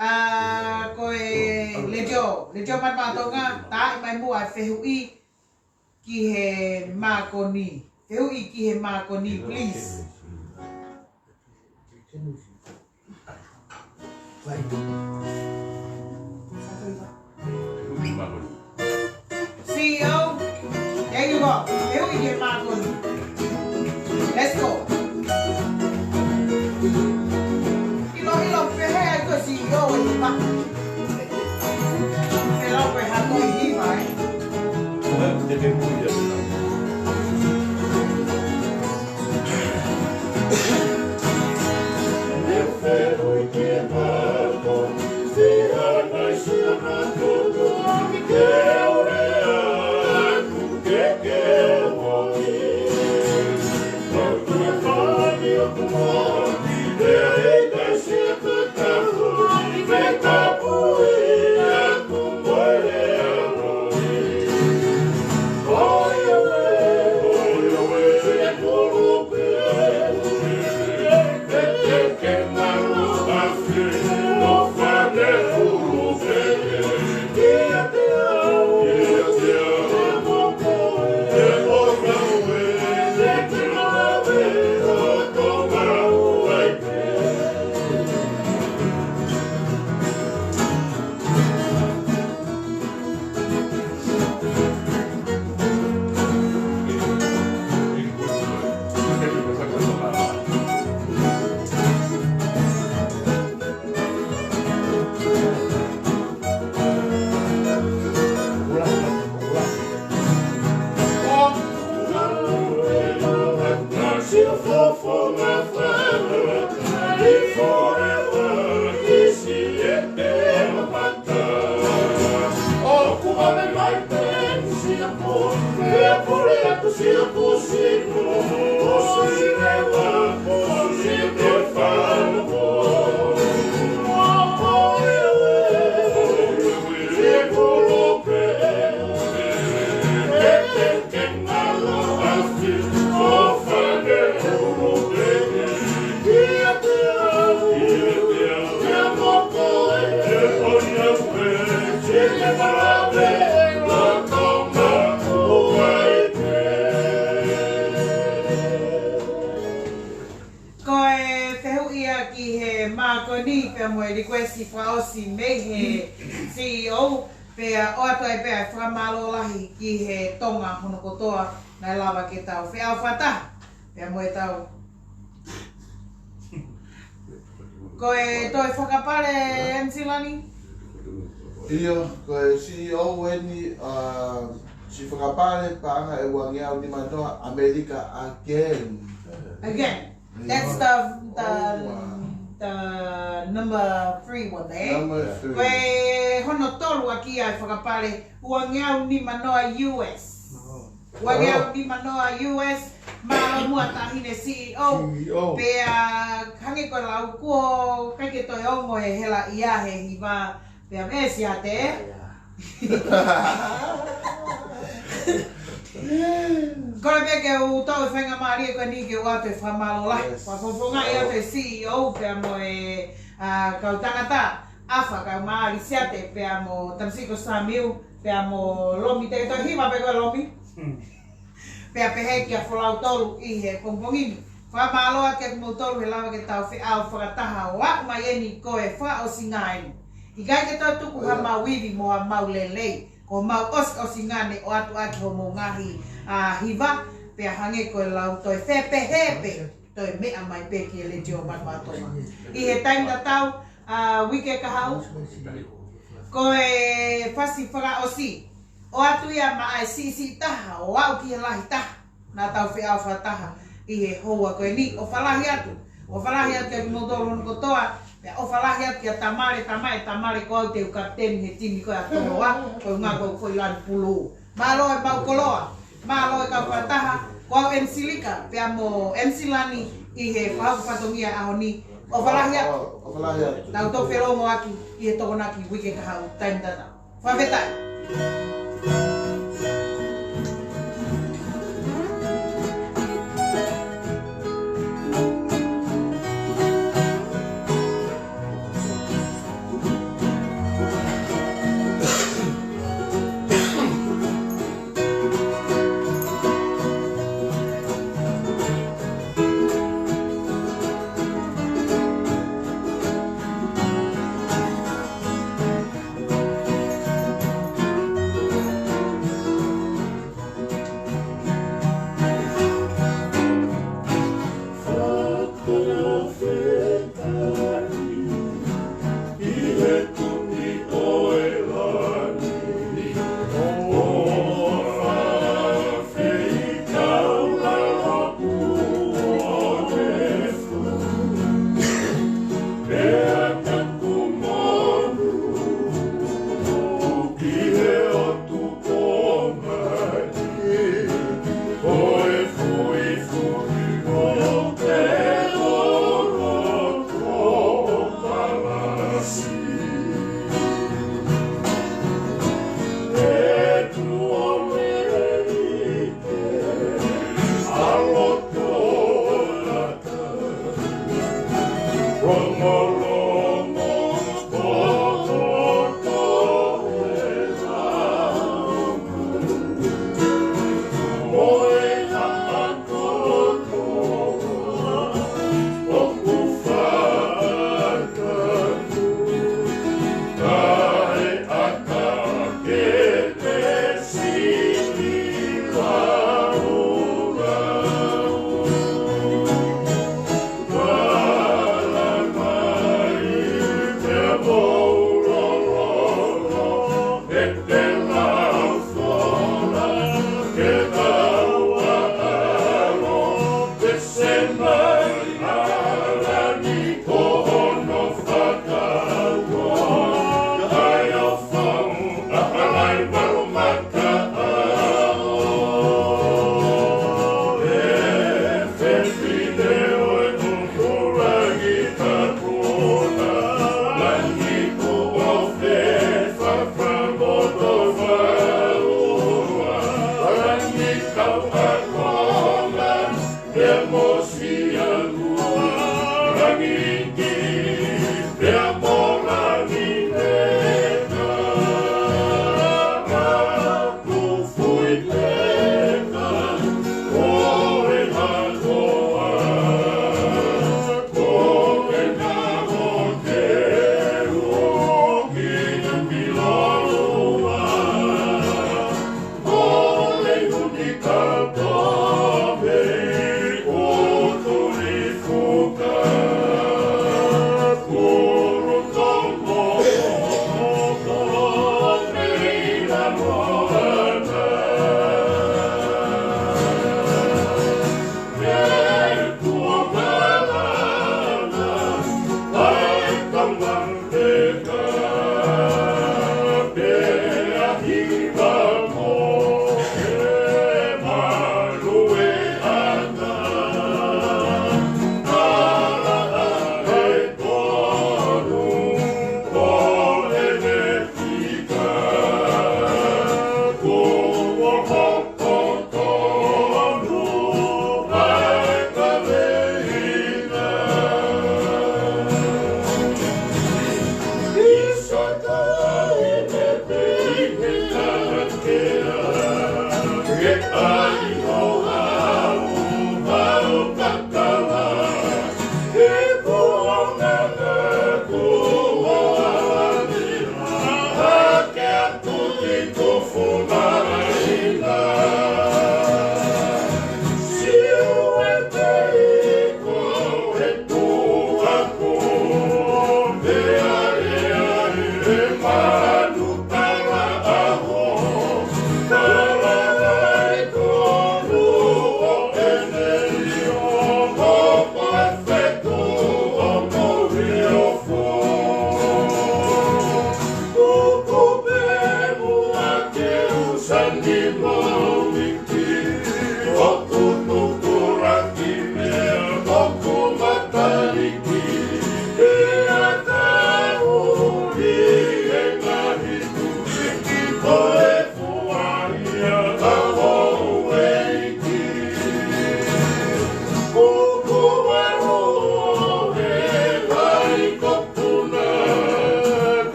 Ā, ko e Letiō, Letiō Matamatonga, taaʻi mai muʻa e fehuʻi ki he mākoni. Fehuʻi ki he mākoni, please. C E O, there you go. Fehuʻi ki he mākoni. Let's go. ʻIlo, ʻilo, pehē ai ko e C E O ʻi he mākoni. Pea lau pē ha toe hiva, ē? Te ke pui ia. Ko e fehuʻi ia ki he mākoni pea mo e likuesi fakaʻosi mei he C E O, pea ʻoatu ai pē ʻa e fakamālō lahi ki he Tonga hono kotoa naʻe lava ke tau feʻao fakataha pea mo e tau. Ko e toe fakapale, M C Lani? ʻIo, ko e C E O eni, uh, siʻi fakapale paʻanga ʻe uangeau nimanoa, ʻAmelika again. Again. That's the, the, the number three one there. Number three. Ko e hono tolu ʻaki ʻa e fakapale uangeau nimanoa U S. Uangeau nimanoa U S, mālō muʻa Taʻahine C E O. C E O. Pea hangē ko e lau kuo ʻikai ke toe ongo he hela ia he hiva, pea me si ate. Kole pē ke u tau e faingamālie ko eni ke u ʻoatu e fakamālō lahi. Yes. Fakafofongaʻi atu e C E O pea mo e, ʻa, kau tangata ʻafa, kau Maʻali Siate pea mo Tamasiko Samiu pea mo Lomi, te ke toe hiva pē koe Lomi. Pea pehē kia Folautolu ʻi he pongipongi ni. Fakamālō atu kia kimoutolu he lava ke tau feʻao fakataha ʻo aʻu mai eni ko e fakaʻosinga eni. ʻIkai ke toe tuku ha mau ivi mo ha mau lelei. Ko e mau ʻosiʻosinga ne ʻoatu ʻaki homou ngaahi, ʻa, hiva, pea hangē ko e lau toe fepehē pē, toe meʻa mai pē ki he Letiō Manavahē Tonga. ʻI he taimi tatau, ʻa, uike kahaʻu, ko e fasi fakaʻosi, ʻoatu ia maʻa e siʻisiʻi taha, ʻo aʻu ki he lahi taha. Naʻa tau feʻao fakataha ʻi he houa ko eni, ʻofa lahi atu. ʻOfa lahi atu kia kimoutolu hono kotoa, pea ʻofa lahi atu kia Tamale, Tamale, Tamale ko au te u kapiteni he timi ko ē ʻa Toloa, ko e ʻuhinga ko au foʻi lanu pulū. Mālō e mau koloa, mālō e kau fakataha, ko au M C Lika, pea mo M C Lani ʻi he fakahoko fatongia ʻaho ni, ʻofa lahi atu. ʻOfa lahi atu. Tau toe felōngoaki ʻi he Tokonaki uike kahaʻu, taimi tatau. Fakafetaʻi.